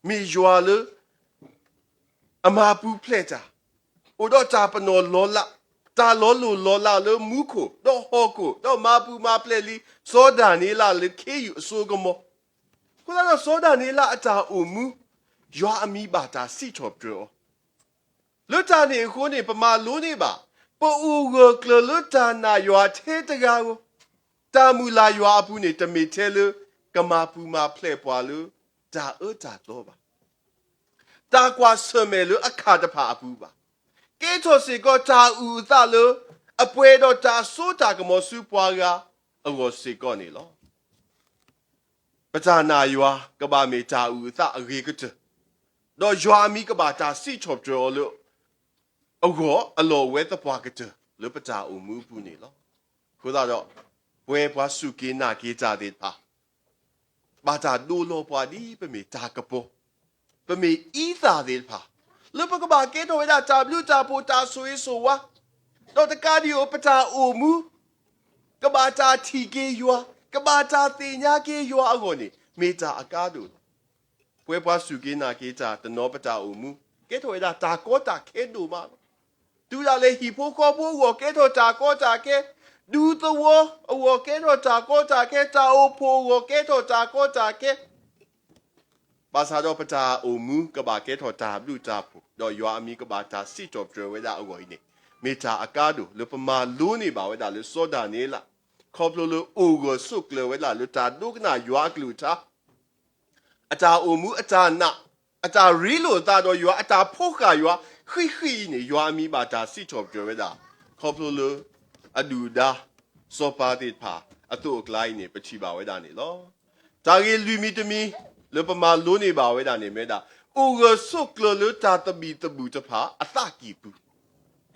မ့ၢ်ယွၤလၢ အမၤပူၤဖျဲးတၢ်, အိၣ်ဒီးတၢ်ပနီၣ်လီၤလး, တၢ်လီၤလိၢ်လီၤလးလၢမူခိၣ်, ဒီးဟီၣ်ခိၣ်, ဒီးမၤပူၤမၤဖျဲးလံ စီၤဒၤနံးယ့လးလၢခ့ယုၢ်အစိကမီၤ, အဃိသတးဒီးစီၤဒၤနံးယ့လးအတၢ်အိၣ်မူ, ယွၤအမံၤဘၣ်တၢ်စံးထီၣ်ပတြၢၤအီၤ လၢတၢ်န့ၣ်အဃိန့ၣ် ပမၤလိန့ၢ်ဘၣ်, ပအိၣ်ဂၢၢ်ကျၢၤလၢတၢ်နာ်ယွၤထဲတဂၤဧိၤ, တၢ်မုၢ်လၢ်ယွၤအပူၤန့ၣ် တမ့ၢ်ထဲလၢ ကမၤပူၤမၤဖျဲးပှၤလၢ တၢ်အၢတၢ်သီဘၣ်. တၢ်ကွၢ်ဆၢၣ်မဲာ်လၢအခၣ်တဖၣ်အပူၤဘၣ်. ကဲထီၣ်စ့ၢ်ကီးတၢ်အုၣ်အသးလၢ အပှဲၤဒီးတၢ်စိတၢ်ကမီၤဆူပှၤဂၤအဂီၢ်စ့ၢ်ကီးန့ၣ်လီၤ. ပတၢ်နာ်ယွၤကဘၣ်မ့ၢ်တၢ်အုၣ်အသးအဂ့ၤကတၢၢ်, ဒီးယွၤအမံၤကဘၣ်တၢ်စံးထီၣ်ပတြၢၤအီၤလၢ အဂီၢ်အလီၢ်အိၣ်ဝဲသပှၢ်ကတၢၢ် လၢပတၢ်အိၣ်မူအပူၤန့ၣ်လီၤ. အဃိသတးဒီး ပဝဲပှၤစူၢ်က့ၤနာ်က့ၤတၢ်သ့ၣ်တဖၣ် ဘၣ်တၢ်ဒိလီၤပှၤဒ်ပမ့ၢ်တၢ်ကပီၤ, ပမ့ၢ်အံသၣ်သ့ၣ်တဖၣ်, လၢပကဘၣ်ကဲထီၣ်ဝဲဒၣ်တၢ်ဘျုးတၢ်ဖှိၣ်တၢ်ဆိၣ်ဂ့ၤဆိၣ်ဝါ, ဒီးတကးဒံးဧိၤ ပတၢ်အိၣ်မူ ကဘၣ်တၢ်ထံၣ်က့ၤယွၤ, ကဘၣ်တၢ်သ့ၣ်ညါက့ၤယွၤအဂီၢ်န့ၣ် မ့ၢ်တၢ်အကါဒိၣ်လီၤ. ပဝဲပှၤစူၢ်က့ၤနာ်က့ၤတၢ်တနီၤပတၢ်အိၣ်မူ ကဲထီၣ်ဝဲဒၣ်တၢ်ကီတၢ်ခဲဒိၣ်မးလီၤ. တုၤဒၣ်လဲာ်ဟံၣ်ဖိဃီဖိအဂီၢ် ကဲထီၣ်တၢ်ကီတၢ်ခဲ, ဒူသဝီအဂီၢ် ကဲထီၣ်တၢ်ကီတၢ်ခဲ, တၢ်အိၣ်ဖှိၣ်အဂီၢ် ကဲထီၣ်တၢ်ကီတၢ်ခဲ ဘၣ်ဆၣ်ဒီးပတၢ်အိၣ်မူကဘၣ်ကဲထီၣ်တၢ်ဘျုးတၢ်ဖှိၣ်, ဒီးယွၤအမံၤကဘၣ်တၢ်စံးထီၣ်ပတြၢၤဝဲဒၣ်အဂီၢ်အံၤန့ၣ် မ့ၢ်တၢ်အကါဒိၣ်လၢပမၤလိန့ၢ်ဘၣ်ဝဲဒၣ်လၢစီၤဒၤနံးယ့လး, ခီဖျိလၢအိၣ်ဂၢၢ်ဆိးကျၢၤဝဲဒၣ်လၢတၢ်ဒိကနၣ်ယွၤအကလုၢ်ကထါ အတၢ်အိၣ်မူအတၢ်နာ်, အတၢ်ရ့လိာ်အသးဒီးယွၤ, အတၢ်ဖိဃာ်ယွၤ, ဃံးဃံးအံၤန့ၣ် ယွၤအမံၤဘၣ်တၢ်စံးထီၣ်ပတြၢၤဝဲဒၣ်, ခီဖျိလၢအဒုၣ်ဒါစီၤပၤသ့ၣ်တဖၣ်အသိးအကျါအံၤန့ၣ် ပထံၣ်ဘၣ်ဝဲဒၣ်န့ၣ်လီၤ. တၢ်ဂ့ၢ်လွံၢ်မံၤတမံၤ လၢပမၤလိန့ၢ်ဘၣ်ဝဲဒၣ်န့ၣ်မ့ၢ်ဝဲဒၣ်, အိၣ်ဂၢၢ်ဆိးကျၢၤလၢတၢ်သဘံၣ်သဘုၣ်တဖၣ်အသးကံၢ်ပူၤ,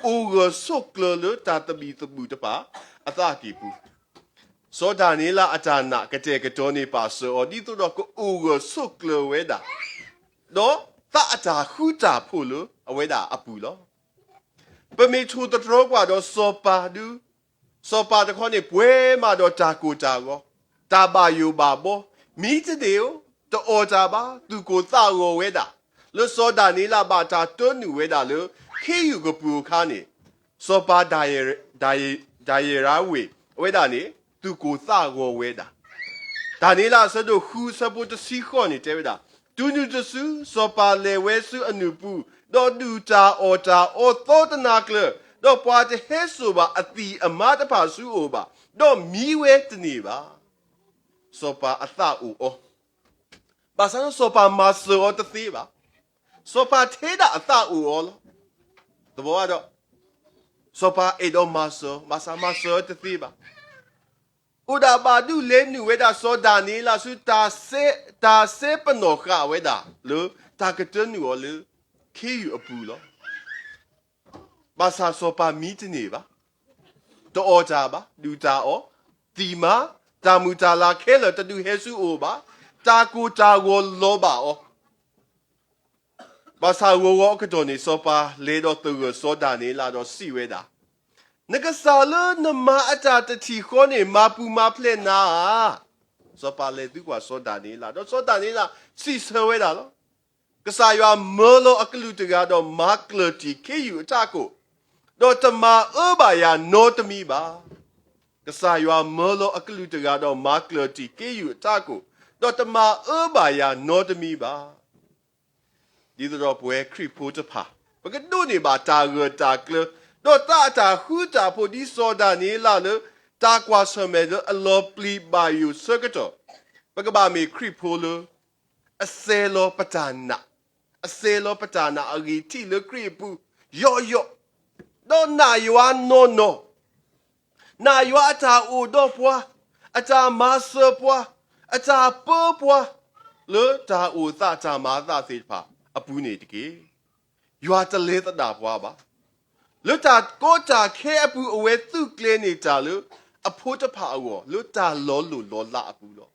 အိၣ်ဂၢၢ်ဆိးကျၢၤလၢတၢ်သဘံၣ်သဘုၣ်တဖၣ်အသးကံၢ်ပူၤ စီၤဒၤနံးယ့လးအတၢ်နာ်ကတဲာ်ကတီၤန့ၢ်ပာ်စၢၤအီၤ ဒ်သိးဒီးကအိၣ်ဂၢၢ်ဆိးကျၢၤဝဲဒၣ်, ဒီးသးအတၢ်ဃူတၢ်ဖိးလၢအဝဲဒၣ်အပူၤလီၤ. ပမ့ၢ်ထိၣ်သတြီၤကွၢ်ဒီးစီၤပၤဒုး, စီၤပၤတခီန့ၣ် ပှဲၤမးဒီးတၢ်ကိၢ်တၢ်ဂီၤ, တၢ်ဘၣ်ယိၣ်ဘၣ်ဘီ, မံတန့ၢ်ဧိၤ, တအီၣ်တၢ်ဘၣ်, သူၣ်ကိၢ်သးဂီၤဝဲဒၣ်, လၢစီၤဒၤနံးယ့လးဘၣ်တၢ်တၢနုာ်ဝဲဒၣ်လၢ ခ့ယုၢ်ကပူၤအခါန့ၣ်, စီၤပၤဒၤရံးရဝ့း အဝဲဒၣ်န့ၣ် သူၣ်ကိၢ်သးဂီၤဝဲဒၣ်. ဒၤနံးယ့လးအဆၢဒိၣ်ဃုအဆၢဖိတဆံဃိးန့ၣ်တဲဝဲဒၣ်, တုၤနုၤတစု စီၤပၤလဲၤဝဲဆူအနုၢ်ပူၤ, ဒီးဒုၣ်တၢ်အီၣ်တၢ်အီသီတနၤကျၢၤ, ဒီးပှၤတဟဲစိာ်ဘၣ်အသံၣ်အမါတဖၣ်ဆူအအိၣ်ဘၣ်, ဒီးမံဝဲတန့ၢ်ဘၣ်. စီၤပၤအသးအိၣ်အီၤ, ဘၣ်ဆၣ်ဒီးစီၤပၤမၤစၢၤအီၤတသ့ဘၣ်. စီၤပၤထဲဒၣ်အသးအိၣ်အီၤလီၤ. သဘီဒီး စီၤပၤအဲၣ်ဒိးမၤစၢၤ, ဘၣ်ဆၣ်မၤစၢၤအီၤတသ့ဘၣ်. အိၣ်ဒၣ်ဘၣ်ဒုးလဲၤနုာ်ဝဲဒၣ်စီၤဒၤနံးယ့လးဆူ တၢ်စဲပနီၣ်ဃာ်ဝဲဒၣ်လၢ တၢ်ကတၢနုာ်အီၤလၢ ခ့ယုၢ်အပူၤလီၤ. ဘၣ်ဆၣ်စီၤပၤမံတန့ၢ်ဘၣ်, တအီၣ်တၢ်ဘၣ်, ဒုၣ်တၢ်အီၣ်, သံၣ်မါ, တၢ်မုာ်တၢ်လၤခဲလၢာ်တဒုးဟဲဆူအအိၣ်ဘၣ်, တၢ်ကိၢ်တၢ်ဂီၤလီၤဘၣ်အီၤ. ဘၣ်ဆၣ်ဂီၤဂီၤအကတီၢ်န့ၣ် စီၤပၤလဲၤဒီးသဂၢၢ်စီၤဒၤနံးယ့လးဒီးစံးဝဲဒၣ်, နကစၢ်လၢနမၤအတၢ်တထံၣ်ဃီန့ၣ် မၤပူၤမၤဖျဲးနၤဧါ. စီၤပၤလဲၤသုကွၢ်စီၤဒၤနံးယ့လး, ဒီးစီၤဒၤနံးယ့လးစံးဆၢဝဲဒၣ်လီၤ. ကစၢ်ယွၤမၢလီၤအကလုၢ်တဂၤဒီးမၤကျၢၢ်တံၢ်ခ့ယုၢ်အထးခိၣ်, ဒီးတမၤအၢဘၣ်ယၤနီတမံၤဘၣ်. ကစၢ်ယွၤမၢလီၤအကလုၢ်တဂၤဒီးမၤကျၢၢ်တံၢ်ခ့ယုၢ်အထးခိၣ်, ဒီးတမၤအၢဘၣ်ယၤနီတမံၤဘၣ်. ဒ်သိးဒီးပဝဲခရံာ်ဖိတဖၣ် ပကဒိးန့ၢ်ဘၣ်တၢ်ဂၢၢ်တၢ်ကျၢၤ, ဒီးသးအတၢ်ဃူတၢ်ဖိးဒ်စီၤဒၤနံးယ့လးလၢ တၢ်ကွၢ်ဆၢၣ်မဲာ်လၢအလီၤပျံၤဘၣ်ယိၣ်ဆၢကတီၢ်, ပကဘၣ်မ့ၢ်ခရံာ်ဖိလၢ အစဲးလီၤပတၢ်နာ်, အစဲးလီၤပတၢ်နာ်အဂံၢ်ထံးလၢခရံာ်အပူၤ, ယိာ်ယိာ်, ဒီးနာ်ယွၤနီၢ်နီၢ်, နာ်ယွၤအတၢ်အိၣ်ဒီးပှၤ, အတၢ်မၤစၢၤပှၤ, အတၢ်ပၢပှၤ, လၢတၢ်အိၣ်သးတၢ်မၤအသးသ့ၣ်တဖၣ်အပူၤန့ၣ်တက့ၢ်. ယွၤတလဲၤသဒၣ်ပှၤဘၣ်. လၢတၢ်ကီတၢ်ခဲအပူၤ အဝဲသူၣ်ကျဲၤန့ၢ်တၢ်လၢ အဖိတဖၣ်အဂီၢ် လၢတၢ်လီၤလိၢ်လီၤလးအပူၤလီၤ.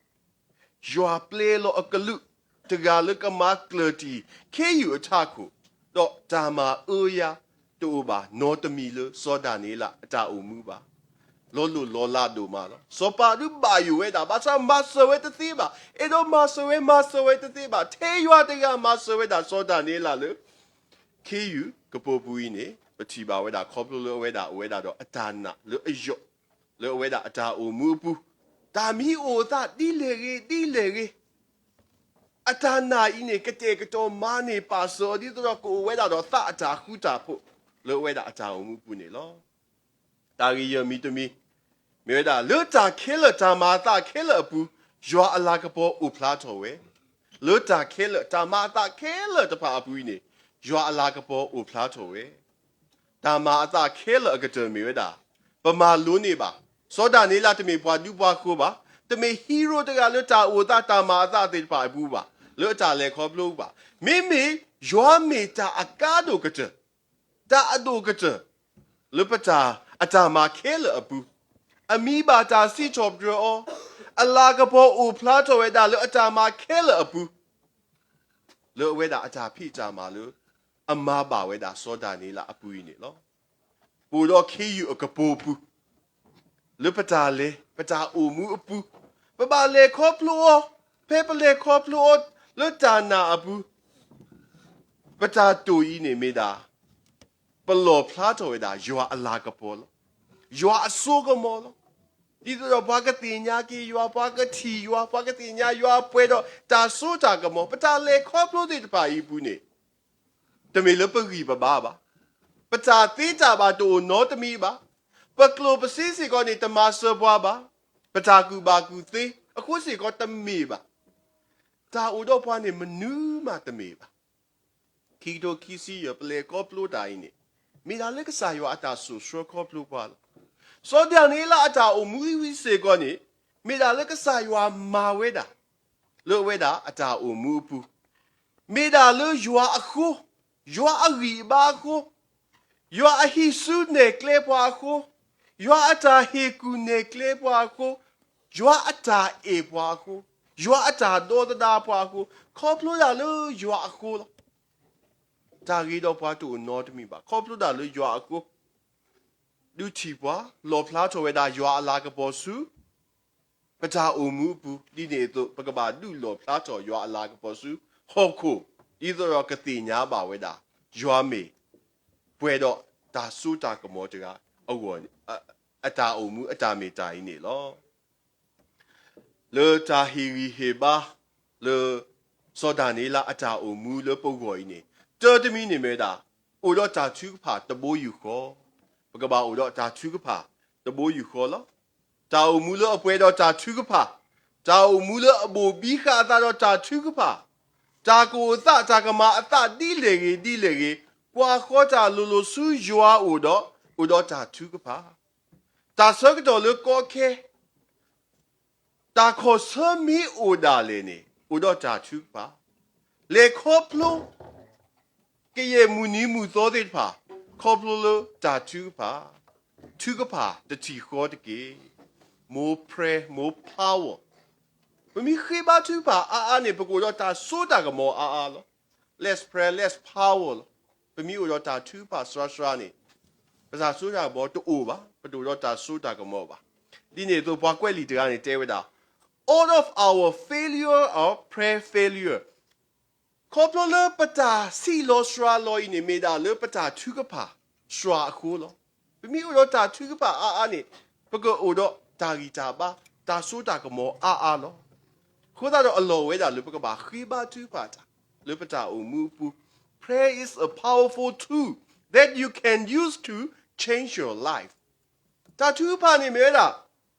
ယွၤပျဲလီၤအကလုၢ်တဂၤလၢကမၤကျၢၢ်တံၢ်ခ့ယုၢ်အထးခိၣ်, ဒီးတၢ်မၤအၢယၤတအိၣ်ဘၣ်နီတမံၤလၢစီၤဒၤနံးယ့လးအတၢ်အိၣ်မူဘၣ်. လီၤလိၢ်လီၤလးဒိၣ်မးလီၤ. စီၤပၤဒုးဘၣ်ယိၣ်ဝဲဒၣ်, ဘၣ်ဆၣ်မၤစၢၤဝဲတသ့ဘၣ်. အဲၣ်ဒိးမၤစၢၤဝဲ, မၤစၢၤဝဲတသ့ဘၣ်. ထဲယွၤတဂၤမၤစၢၤဝဲဒၣ်စီၤဒၤနံးယ့လးလၢ ခ့ယုၢ်ကပိာ်ပူၤအံၤန့ၣ် ပထံၣ်ဘၣ်ဝဲဒၣ်ခီဖျိလၢအဝဲဒၣ်အိၣ်ဝဲဒၣ်ဒီးအတၢ်နာ်လၢအယိာ်, လၢအဝဲဒၣ်အတၢ်အိၣ်မူအပူၤ, တၢ်မံအိၣ်အသးဒ်လဲၣ်ဂ့ၤဒ်လဲၣ်ဂ့ၤ, အတၢ်နာ်အံၤန့ၣ် ကတဲာ်ကတီၤမၤန့ၢ်ပာ်စၢၤအီၤ ဒ်သိးဒီးကအိၣ်ဝဲဒၣ်ဒီးသးအတၢ်ဃူတၢ်ဖိး လၢအဝဲဒၣ်အတၢ်အိၣ်မူအပူၤန့ၣ်လီၤ. တၢ်ဂ့ၢ်ယဲၢ်မံၤတမံၤ, မ့ၢ်ဝဲဒၣ် လၢတၢ်ခဲလၢာ်တၢ်မၤအသးခဲလၢာ်အပူၤ ယွၤအလၤကပီၤအိၣ်ဖျါထီၣ်ဝဲ, လၢတၢ်ခဲလၢာ်တၢ်မၤအသးခဲလၢာ်တဖၣ်အပူၤအံၤန့ၣ် ယွၤအလၤကပီၤအိၣ်ဖျါထီၣ်ဝဲ. တၢ်မၤအသးခဲလၢာ်အကတၢၢ်မ့ၢ်ဝဲဒၣ် ပမၤလိန့ၢ်ဘၣ် စီၤဒၤနံးယ့လးတမ့ၢ်ပှၤဒူပှၤဃိၤဘၣ်, တမ့ၢ် hero တဂၤလၢတၢ်အိၣ်သးတၢ်မၤအသးသ့ၣ်တဖၣ်အပူၤဘၣ်, လၢအတၢ်လဲၤခီဖျိဘၣ်. မ့မ့ၢ်ယွၤမ့ၢ်တၢ်အကါဒိၣ်ကတၢၢ်, တၢ်အဒိၣ်ကတၢၢ် လၢပတၢ်အတၢ်မၤခဲလၢာ်အပူၤ, အမံၤဘၣ်တၢ်စံးထီၣ်ပတြၢၤအီၤ, အလၤကပီၤအိၣ်ဖျါထီၣ်ဝဲဒၣ်လၢအတၢ်မၤခဲလၢာ်အပူၤ, လၢအဝဲဒၣ်အတၢ်ဖံးတၢ်မၤလၢ အမၤဘၣ်ဝဲဒၣ်စီၤဒၤနံးယ့လးအပူၤအံၤန့ၣ်လီၤ. ပအိၣ်ဒီးခ့ယုၢ်အကပိာ်ပူၤ လၢပတၢ်လဲၤ ပတၢ်အိၣ်မူအပူၤ, ပဘၣ်လဲၤခီဖျိအီၤ, ဖဲပလဲၤခီဖျိအီၤလၢတၢ်နာ်အပူၤ, ပတၢ်တိာ်အံၤန့ၣ်မ့ၢ်ဒၣ် ပလီၣ်ဖျါထီၣ်ဝဲဒၣ် ယွၤအလၤကပီၤလီၤ. ယွၤအစိကမီၤလီၤ. ဒ်သိးဒီးပှၤကသ့ၣ်ညါက့ၤယွၤ, ပှၤကထံၣ်ယွၤ, ပှၤကသ့ၣ်ညါယွၤပှဲၤဒီးတၢ်စိတၢ်ကမီၤ, ပတၢ်လဲၤခီဖျိသ့ၣ်တဖၣ်အံၤအပူၤန့ၣ် တမ့ၢ်လၢပဂံၢ်ပဘါဘၣ်. ပတၢ်သ့တၢ်ဘၣ်တအိၣ်နီတမံၤဘၣ်. ပကျိၣ်ပစ့စ့ၢ်ကီးန့ၣ် တမၤစၢၤပှၤဘၣ်. ပတၢ်ကူၣ်ဘၣ်ကူၣ်သ့အဃိစ့ၢ်ကီးတမ့ၢ်ဘၣ်. တၢ်အိၣ်ဒီးပှၤန့ၣ် မနုၤမးတမ့ၢ်ဘၣ်. ခံကထိခံဆံယဲၢ် ပလဲၤခီဖျိတၢ်အံၤန့ၣ် မ့ၢ်ဒၣ်လၢကစၢ်ယွၤအတၢ်စိာ်ဆှၢခီဖျိပှၤလီၤ. စီၤဒၤနံးယ့လးအတၢ်အိၣ်မူဝံၤစ့ၢ်ကီးန့ၣ် မ့ၢ်ဒၣ်လၢကစၢ်ယွၤမၤဝဲဒၣ် လၢအဝဲဒၣ်အတၢ်အိၣ်မူအပူၤ, မ့ၢ်ဒၣ်လၢယွၤအဃိ, ယွၤအဂံၢ်အဘါအဃိ, ယွၤအဟံးစုနဲၣ်ကျဲပှၤအဃိ, ယွၤအတၢ်ဟ့ၣ်ကူၣ်နဲၣ်ကျဲပှၤအဃိ, ယွၤအတၢ်အဲၣ်ပှၤအဃိ, ယွၤအတၢ်ဒီသဒၣ်ပှၤအဃိ, ခီဖျိဒၣ်လၢယွၤအဃိလီၤ. တၢ်ဂ့ၤဒီးပှၤတအိၣ်နီတမံၤဘၣ်. ခီဖျိဒၣ်လၢယွၤအဃိ ဒုးထံၣ်ပှၤ, လီၣ်ဖျါထီၣ်ဝဲဒၣ်ယွၤအလၤကပီၤဆူ ပတၢ်အိၣ်မူအပူၤ, ဒ်န့ၣ်အသိး ပကဘၣ်ဒုးလီၣ်ဖျါထီၣ်ယွၤအလၤကပီၤဆူဟီၣ်ခိၣ်, ဒ်သိးဒီးကသ့ၣ်ညါဘၣ်ဝဲဒၣ် ယွၤမ့ၢ်ပှဲၤဒီးတၢ်စိတၢ်ကမီၤတဂၤအဂီၢ်, အတၢ်အိၣ်မူအတၢ်မ့ၢ်တၢ်အံၤန့ၣ်လီၤ. လၢတၢ်ဟ့ၣ်ဂံၢ်ဟ့ၣ်ဘါ လၢစီၤဒၤနံးယ့လးအတၢ်အိၣ်မူလၢပဂီၢ်အံၤန့ၣ်, တၢ်တမံၤန့ၣ်မ့ၢ်ဝဲဒၣ် အိၣ်ဒီးတၢ်ထုကဖၣ်တဘိယူၢ်ဃီ, ပကဘၣ်အိၣ်ဒီးတၢ်ထုကဖၣ်တဘိယူၢ်ဃီလီၤ. တၢ်အိၣ်မူလၢအပှဲၤဒီးတၢ်ထုကဖၣ်, တၢ်အိၣ်မူလၢအဘိၣ်ဘံဃာ်အသးဒီးတၢ်ထုကဖၣ်, တၢ်ကအိၣ်အသး တၢ်ကမၤအသးဒ်လဲၣ်ဂ့ၤဒ်လဲၣ်ဂ့ၤ, ကွၢ်ဃီတၢ်လိၤလိၤဆူယွၤအအိၣ်ဒီး အိၣ်ဒီးတၢ်ထုကဖၣ်, တၢ်ဆၢကတီၢ်လၢကီခဲ တၢ်ခီၣ်ဆၢမ့ၢ်အိၣ်ဒၣ်လဲာ်န့ၣ် အိၣ်ဒီးတၢ်ထုကဖၣ်, လဲၤခီဖျိ ကယဲၢ်မုၢ်နံၤမုၢ်သီသ့ၣ်တဖၣ် ခီဖျိလၢတၢ်ထုကဖၣ်, ထုကဖၣ်တထံၣ်ဃီတက့ၢ်. More prayer, more power. ပမ့ၢ်ဃ့ဘါထုကဖၣ်အါအါန့ၣ် ပကအိၣ်ဒီးတၢ်စိတၢ်ကမီၤအါအါလီၤ. Less prayer, less power လီၤ. ပမ့ၢ်အိၣ်ဒီးတၢ်ထုကဖၣ်စှၤစှၤန့ၣ် ပတၢ်စိတၢ်ကမီၤတအိၣ်ဘၣ်, ပတအိၣ်ဒီးတၢ်စိတၢ်ကမီၤဘၣ်. ဒ်န့ၣ်အသိး ပှၤကွဲးလံာ်တဂၤန့ၣ်တဲဝဲဒၣ်, All of our failure are prayer failure. ခီဖျိလၢပတၢ်ဆံးလီၤစှၤလီၤအံၤန့ၣ် မ့ၢ်ဒၣ်လၢပတၢ်ထုကဖၣ်စှၤအဃိလီၤ. ပမ့ၢ်အိၣ်ဒီးတၢ်ထုကဖၣ်အါအါန့ၣ် ပကအိၣ်ဒီးတၢ်ဂံၢ်တၢ်ဘါ တၢ်စိတၢ်ကမီၤအါအါလီၤ. အဃိသတးဒီးအလီၢ်ဝဲဒၣ်လၢပကဘၣ်ဃ့ဘါထုကဖၣ်တၢ် လၢပတၢ်အိၣ်မူအပူၤ. Prayer is a powerful tool that you can use to change your life. တၢ်ထုကဖၣ်န့ၣ်မ့ၢ်ဝဲဒၣ်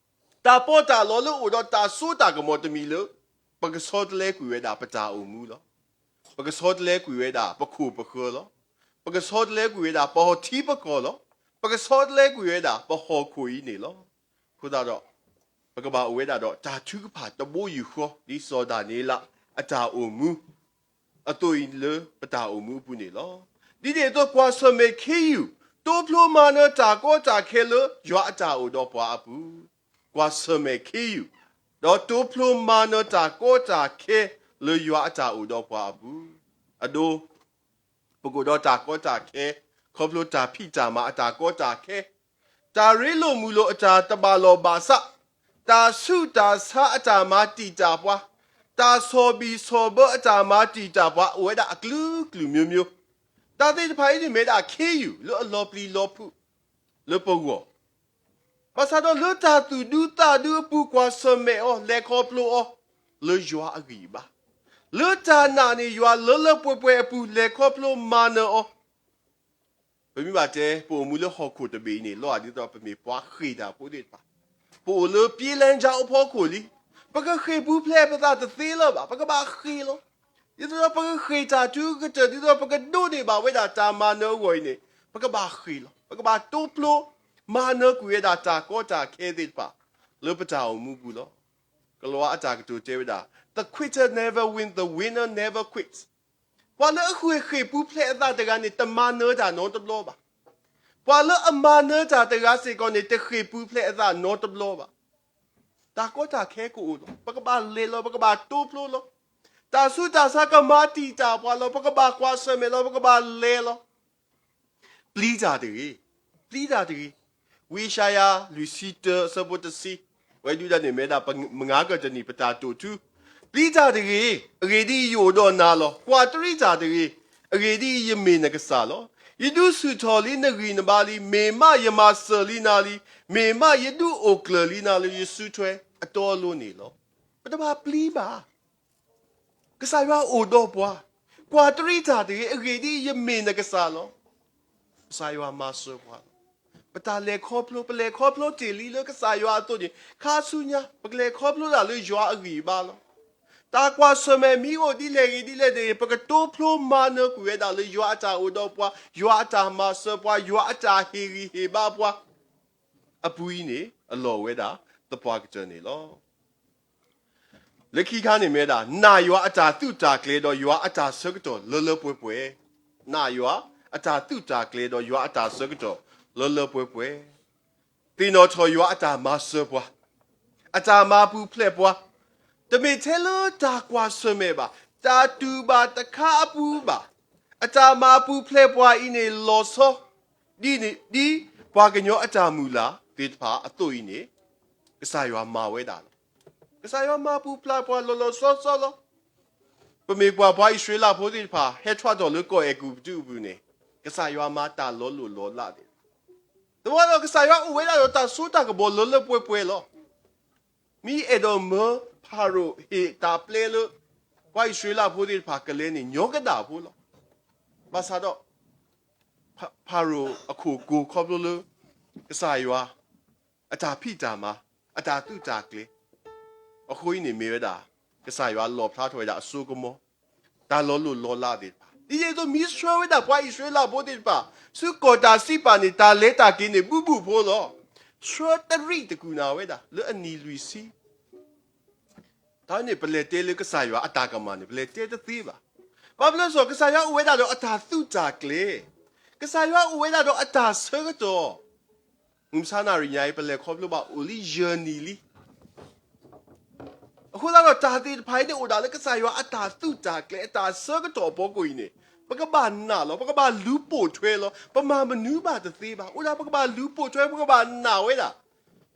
တၢ်ပီးတၢ်လီလၢအိၣ်ဒီးတၢ်စိတၢ်ကမီၤတမံၤလၢ ပကဆီတလဲကွံာ်ဝဲဒၣ်ပတၢ်အိၣ်မူလီၤ. ပကဆီတလဲကွံာ်ဝဲဒၣ်ပခိၣ်ပဃၢၤလီၤ. ပကဆီတလဲကွံာ်ဝဲဒၣ်ပဟီၣ်ထံပကီၢ်လီၤ. ပကဆီတလဲကွံာ်ဝဲဒၣ်ပဟီၣ်ခိၣ်အံၤန့ၣ်လီၤ. အဃိသတးဒီး ပကဘၣ်အိၣ်ဝဲဒၣ်ဒီးတၢ်ထုကဖၣ်တဘိယူၢ်ဃီ ဒ်စီၤဒၤနံးယ့လးအတၢ်အိၣ်မူ အသိးအံၤလၢပတၢ်အိၣ်မူအပူၤန့ၣ်လီၤ. ဒ်န့ၣ်အသိးကွၢ်ဆၢၣ်မဲာ်ခ့ယုၢ် တိဖျိမၤနၢၤတၢ်ကီတၢ်ခဲလၢယွၤအတၢ်အိၣ်ဒီးပှၤအပူၤ, ကွၢ်ဆၢၣ်မဲာ်ခ့ယုၢ် ဒီးတိဖျိမၤနၢၤတၢ်ကီတၢ်ခဲလၢယွၤအတၢ်အိၣ်ဒီးပှၤအပူၤ, အဒိ ပကအိၣ်ဒီးတၢ်ကီတၢ်ခဲ ခီဖျိတၢ်ဖံးတၢ်မၤအတၢ်ကီတၢ်ခဲ, တၢ်ရ့လိာ်မုာ်လိာ်အတၢ်တဘၣ်လီၢ်ဘၣ်စး, တၢ်ဆူးတၢ်ဆါအတၢ်မၤတံာ်တာ်ပှၤ, တၢ်ဆီၣ်ဘံၣ်ဆီၣ်ဘၢအတၢ်မၤတံာ်တာ်ပှၤ အိၣ်ဝဲဒၣ်အကလုာ်ကလုာ်မျိုးမျိုး, တၢ်သ့ၣ်တဖၣ်အံၤန့ၣ်မ့ၢ်ဝဲဒၣ်ခ့ယုၢ်လၢအလီၤပျံၤလီၤဖုးလၢပဂီၢ် ဘၣ်ဆၣ်ဒီးလၢတၢ်သူၣ်ဒူသးဒူအပူၤ ကွၢ်ဆၢၣ်မဲာ်အီၤ လဲၤခီဖျိအီၤ လၢယွၤအဂံၢ်အဘါ, လၢတၢ်နာ်န့ၢ်ယွၤလၢလၢပှဲၤပှဲၤအပူၤ လဲၤခီဖျိမၤနၢၤအီၤ, ပမ့ၢ်ဘၣ်တဲ ပအိၣ်မူလၢဟီၣ်ခိၣ်တဘ့ၣ်အံၤန့ၣ် လီၤဒ်သိးပမ့ၢ်ပှၤဃ့ၢ်တၢ်ဖိသ့ၣ်တဖၣ်, ပအိၣ်လၢပျ့လၢကၠါအိၣ်ဖီခိၣ်လံ, ပကဃ့ၢ်ပူၤဖျဲးပသးတသ့လၢၤဘၣ်, ပကဘၣ်ဃ့ၢ်လီၤ. ဒ်သိးဒီးပကဃ့ၢ်တၢ်ထုကတၢၢ် ဒ်သိးဒီးပကဒိးန့ၢ်ဘၣ်ဝဲဒၣ်တၢ်မၤနၢၤအဂီၢ်အံၤန့ၣ် ပကဘၣ်ဃ့ၢ်လီၤ. ပကဘၣ်တိဖျိမၤနၢၤကွံာ်ဝဲဒၣ်တၢ်ကီတၢ်ခဲသ့ၣ်တဖၣ် လၢပတၢ်အိၣ်မူပူၤလီၤ. ကလံးဝါအတၢ်ကတိၤတဲဝဲဒၣ် The quitter never wins, the winner never quits. ပှၤလၢအဃ့ၢ်ဃ့ၢ်ပူၤဖျဲးအသးတဂၤန့ၣ် တမၤနၢၤတၢ်နီတဘျီဘၣ်. ပှၤလၢအမၤနၢၤတၢ်တဂၤစ့ၢ်ကီးန့ၣ် တဃ့ၢ်ပူၤဖျဲးအသးနီတဘျီဘၣ်. တၢ်ကီတၢ်ခဲကအိၣ်လီၤ. ပကဘၣ်လဲၤလီၤ, ပကဘၣ်တိဖျိလီၤ. တၢ်ဆူးတၢ်ဆါကမၤတံာ်တာ်ပှၤလီၤ. ပကဘၣ်ကွၢ်ဆၢၣ်မဲာ်လီၤ, ပကဘၣ်လဲၤလီၤ. ပျံၤတၢ်တဂ့ၤ, ပျံၤတၢ်တဂ့ၤ. ဝံယၡါယၤ လွံၢ်ဆံတၢ အဆၢဖိတဆံ, ဝဲဒုၣ်ဒါန့ၣ်မ့ၢ်ဝဲဒၣ် ပမုၢ်ဂၤကတနံၤပတၢ်တိာ်ထူ, ပျံၤတၢ်တဂ့ၤ, အဂ့ၢ်ဒ်အံၤ ယအိၣ်ဒီးနၤလီၤ. ကွၢ်တရံးတၢ်တဂ့ၤ, အဂ့ၢ်ဒ်အံၤ ယမ့ၢ်နကစၢ်လီၤ. ယဒုးဆူၣ်ထီၣ်လံနဂံၢ်နဘါလံ, မ့ၢ်မးယမၤစၢၤလံနၤလံ, မ့ၢ်မးယဒုးအိၣ်ကျၢၤလံနၤလၢယစုထွဲအတီအလိၤန့ၣ်လီၤ. ပတဘၣ်ပျံၤဘၣ်. ကစၢ်ယွၤအိၣ်ဒီးပှၤ, ကွၢ်တရံးတၢ်တဂ့ၤ, အဂ့ၢ်ဒ်အံၤ ယမ့ၢ်နကစၢ်လီၤ. ကစၢ်ယွၤမၤစၢၤပှၤလီၤ. ပတၢ်လဲၤခီဖျိ, ပလဲၤခီဖျိတ့ၢ်လံလၢကစၢ်ယွၤအသိးန့ၣ် ခါဆူညါ ပကလဲၤခီဖျိဒၣ်လၢယွၤအဂံၢ်အဘါလီၤ. တၢ်ကွၢ်ဆၢၣ်မဲာ်မ့ၢ်အိၣ်ဒ်လဲၣ်ဂ့ၤဒ်လဲၣ်ဂ့ၤ ပကတိဖျိမၤနၢၤကွံာ်ဝဲဒၣ်လၢယွၤအတၢ်အိၣ်ဒီးပှၤ, ယွၤအတၢ်မၤစၢၤပှၤ, ယွၤအတၢ်ဟ့ၣ်ဂံၢ်ဟ့ၣ်ဘါပှၤ အပူၤအံၤန့ၣ် အလီၢ်ဝဲဒၣ်သပှၢ်ကတၢၢ်န့ၣ်လီၤ. လၢခံခါန့ၣ်မ့ၢ်ဝဲဒၣ် နာ်ယွၤအတၢ်သုးတၢ်ကျဲၤဒီးယွၤအတၢ်ဆၢကတီၢ်လၢလၢပှဲၤပှဲၤ, နာ်ယွၤအတၢ်သုးတၢ်ကျဲၤဒီးယွၤအတၢ်ဆၢကတီၢ်လၢလၢပှဲၤပှဲၤ, သ့ၣ်နီၣ်ထီၣ်ယွၤအတၢ်မၤစၢၤပှၤ, အတၢ်မၤပူၤဖျဲးပှၤ, တမ့ၢ်ထဲလၢတၢ်ကွၢ်ဆၢၣ်မဲာ်ဘၣ်, တၢ်တူၢ်ဘၣ်တခါအပူၤဘၣ်, အတၢ်မၤပူၤဖျဲးပှၤအံၤန့ၣ်လီၤဆီ ဒ်န့ၣ်ဒ် ပှၤကညီအတၢ်မုၢ်လၢ်သ့ၣ်တဖၣ်အသိးအံၤန့ၣ် ကစၢ်ယွၤမၤဝဲဒၣ်လီၤ. ကစၢ်ယွၤမၤပူၤဖျဲးပှၤလီၤလီၤဆီဆီလီၤ. ပမ့ၢ်ကွၢ်ပှၤအံၣ်စရ့လးဖိသ့ၣ်တဖၣ် ဟဲထီၣ်ထီၣ်လၢကီၢ်အဲၤကူပတူးအပူၤန့ၣ် ကစၢ်ယွၤမၤတၢ်လီၤလိၢ်လီၤလးသ့ၣ်တဖၣ်, သတးဒီးကစၢ်ယွၤအိၣ်ဝဲဒၣ်ဒီးတၢ်စိတၢ်ကမီၤလၢလၢပှဲၤပှဲၤလီၤ. မ့ၢ်အဲၣ်ဒိးမၢဖၤရိၤဟ့ၣ်တၢ်ပျဲလၢ ပှၤအံၣ်စရ့လးဖိသ့ၣ်တဖၣ်ကလဲၤန့ၣ် ညီကဒၣ်ဖိလီၤ. ဘၣ်ဆၣ်ဒီး ဖၤရိၤအခိၣ်ကိၤခီဖျိလၢ ကစၢ်ယွၤ အတၢ်ဖံးတၢ်မၤ အတၢ်သုးတၢ်ကျဲၤ အဃိအံၤန့ၣ်မ့ၢ်ဝဲဒၣ် ကစၢ်ယွၤလီၣ်ဖျါထီၣ်ဝဲဒၣ်အစိကမီၤ တၢ်လီၤလိၢ်လီၤလးသ့ၣ်တဖၣ် ဒ်န့ၣ်အသိးမ့ၢ်ဆှၢဝဲဒၣ်ပှၤအံၣ်စရ့လးဖိသ့ၣ်တဖၣ် ဆူကီၢ်တၢ်စံးပာ်န့ၣ် တၢ်လဲၤတၢ်က့ၤန့ၣ် ဘူးဘူးဖိလီၤ. ဆှၢတရံးတကူၣ်နၢ်ဝဲဒၣ် လၢအနံၣ်လွံၢ်ဆံ တၢ်န့ၣ် ပလဲၤတဲလၢကစၢ်ယွၤအတၢ်ကမၣ်န့ၣ် ပလဲၤတဲတသ့ဘၣ်. ဘၣ်မနုၤလဲၣ် ကစၢ်ယွၤအိၣ်ဝဲဒၣ်ဒီးအတၢ်သုးတၢ်ကျဲၤ, ကစၢ်ယွၤအိၣ်ဝဲဒၣ်ဒီးအတၢ်ဆၢကတီၢ်, မုၢ်မဆါနၣ်ရံၣ်ညါအံၤ ပလဲၤခီဖျိဘၣ်အိၣ်လံယဲၢ်နံၣ်လံ. အဃိသတးဒီးတၢ်သ့ၣ်တဖၣ်အံၤန့ၣ် အိၣ်ဒၣ်လၢကစၢ်ယွၤအတၢ်သုးတၢ်ကျဲၤ အတၢ်ဆၢကတီၢ်အဖီခိၣ်အံၤန့ၣ် ပကဘၣ်နာ်လီၤ, ပကဘၣ်လူၤပိာ်ထွဲလီၤ. ပမၤမနုၤဘၣ်တသ့ဘၣ်. အိၣ်ဒၣ်ပကဘၣ်လူၤပိာ်ထွဲ ပကဘၣ်နာ်ဝဲဒၣ်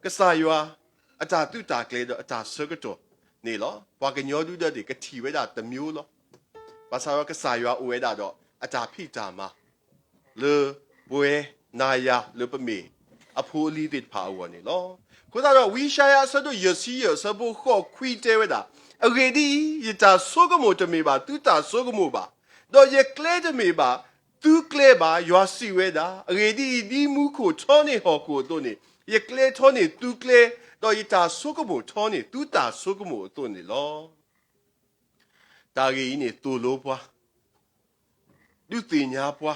ကစၢ်ယွၤအတၢ်သုးတၢ်ကျဲၤဒီးအတၢ်ဆၢကတီၢ်န့ၣ်လီၤ. ပှၤကညီဒုဒီးန့ၣ် ကထံၣ်ဝဲဒၣ်တမျိုးလီၤ. ဘၣ်ဆၣ်ဒီးကစၢ်ယွၤအိၣ်ဝဲဒၣ်ဒီးအတၢ်ဖံးတၢ်မၤ လၢပဝဲနၤယၤလၢပမ့ၢ်အဖိအလံၤသ့ၣ်တဖၣ်အဂီၢ်န့ၣ်လီၤ. အဃိသတးဒီး ဝံယၡါယၤအဆၢဒိၣ်ယဲၢ်ဆံယဲၢ်အဆၢဖိဃိးခွံတဲဝဲဒၣ်, အဂ့ၢ်ဒ်အံၤ, ယတၢ်ဆိကမိၣ်တမ့ၢ်ဘၣ်သုတၢ်ဆိကမိၣ်ဘၣ်, ဒီးယကျဲတမ့ၢ်ဘၣ်သုကျဲဘၣ်, ယွၤစံးဝဲဒၣ်. အဂ့ၢ်ဒ်အံၤ, ဒ်မူခိၣ်ထီန့ၢ်ဟီၣ်ခိၣ်အသိးန့ၣ်, ယကျဲထီန့ၢ်သုကျဲ, ဒီးယတၢ်ဆိကမိၣ်ထီန့ၢ်သုတၢ်ဆိကမိၣ်အသိးန့ၣ်လီၤ. တၢ်ဂ့ၢ်အံၤန့ၣ်သိၣ်လိပှၤ ဒုးသ့ၣ်ညါပှၤ,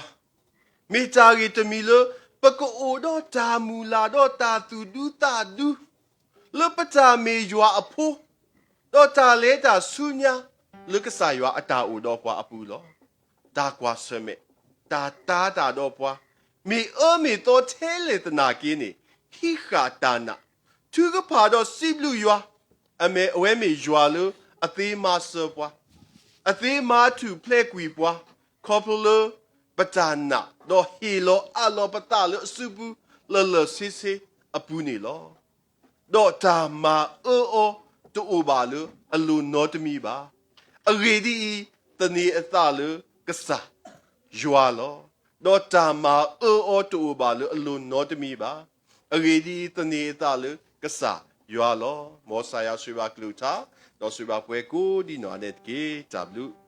မ့ၢ်တၢ်ဂ့ၢ်တမံၤလၢ ပကအိၣ်ဒီးတၢ်မုၢ်လၢ်ဒီးတၢ်သူၣ်ဒူသးဒူ လၢပတၢ်မ့ၢ်ယွၤအဖိ, ဒီးတၢ်လဲၤတၢ်ဆူညါ လၢကစၢ်ယွၤအတၢ်အိၣ်ဒီးပှၤအပူၤလီၤ. တၢ်ကွၢ်ဆၢၣ်မဲာ်, တၢ်တာ်တၢ်ဒီးပှၤ, မ့ၢ်အၢမ့ၢ်သီထဲလဲၣ်သနာ်က့န့ၣ်, ဟံးဃာ်တၢ်နာ်, ထုကဖၣ်ဒီးစံးဘျုးယွၤ, အမ့ၢ်အဝဲမ့ၢ်ယွၤလၢအသ့မၤစၢၤပှၤ အသ့မၤထူၣ်ဖျဲးကွံာ်ပှၤ, ခီဖျိလၢပတၢ်နာ်, ဒီးဟ့ၣ်လီၤအးလီၤပသးလၢအစုပူၤ လၢလၢာ်ဆ့ဆ့အပူၤန့ၣ်လီၤ. ဒီးတၢ်မၤအၢအီၤတအိၣ်ဘၣ်လၢအလိၤနီတမံၤဘၣ်. အဂ့ၢ်ဒ်အံၤ, သန့ၤအသးလၢကစၢ်ယွၤလီၤ. ဒီးတၢ်မၤအၢအီၤတအိၣ်ဘၣ်လၢအလိၤနီတမံၤဘၣ်. အဂ့ၢ်ဒ်အံၤ, သန့ၤအသးလၢကစၢ်ယွၤလီၤ. မ်ကစၢ်ယွၤဆိၣ်ဂ့ၤဘၣ်ကလုၢ်ကထါ, ဒီးဆိၣ်ဂ့ၤဘၣ်ပှၤကိးဒ်နီၢ်ဂၤဒဲးန့ၣ်တက့ၢ်. တၢ်ဘျုး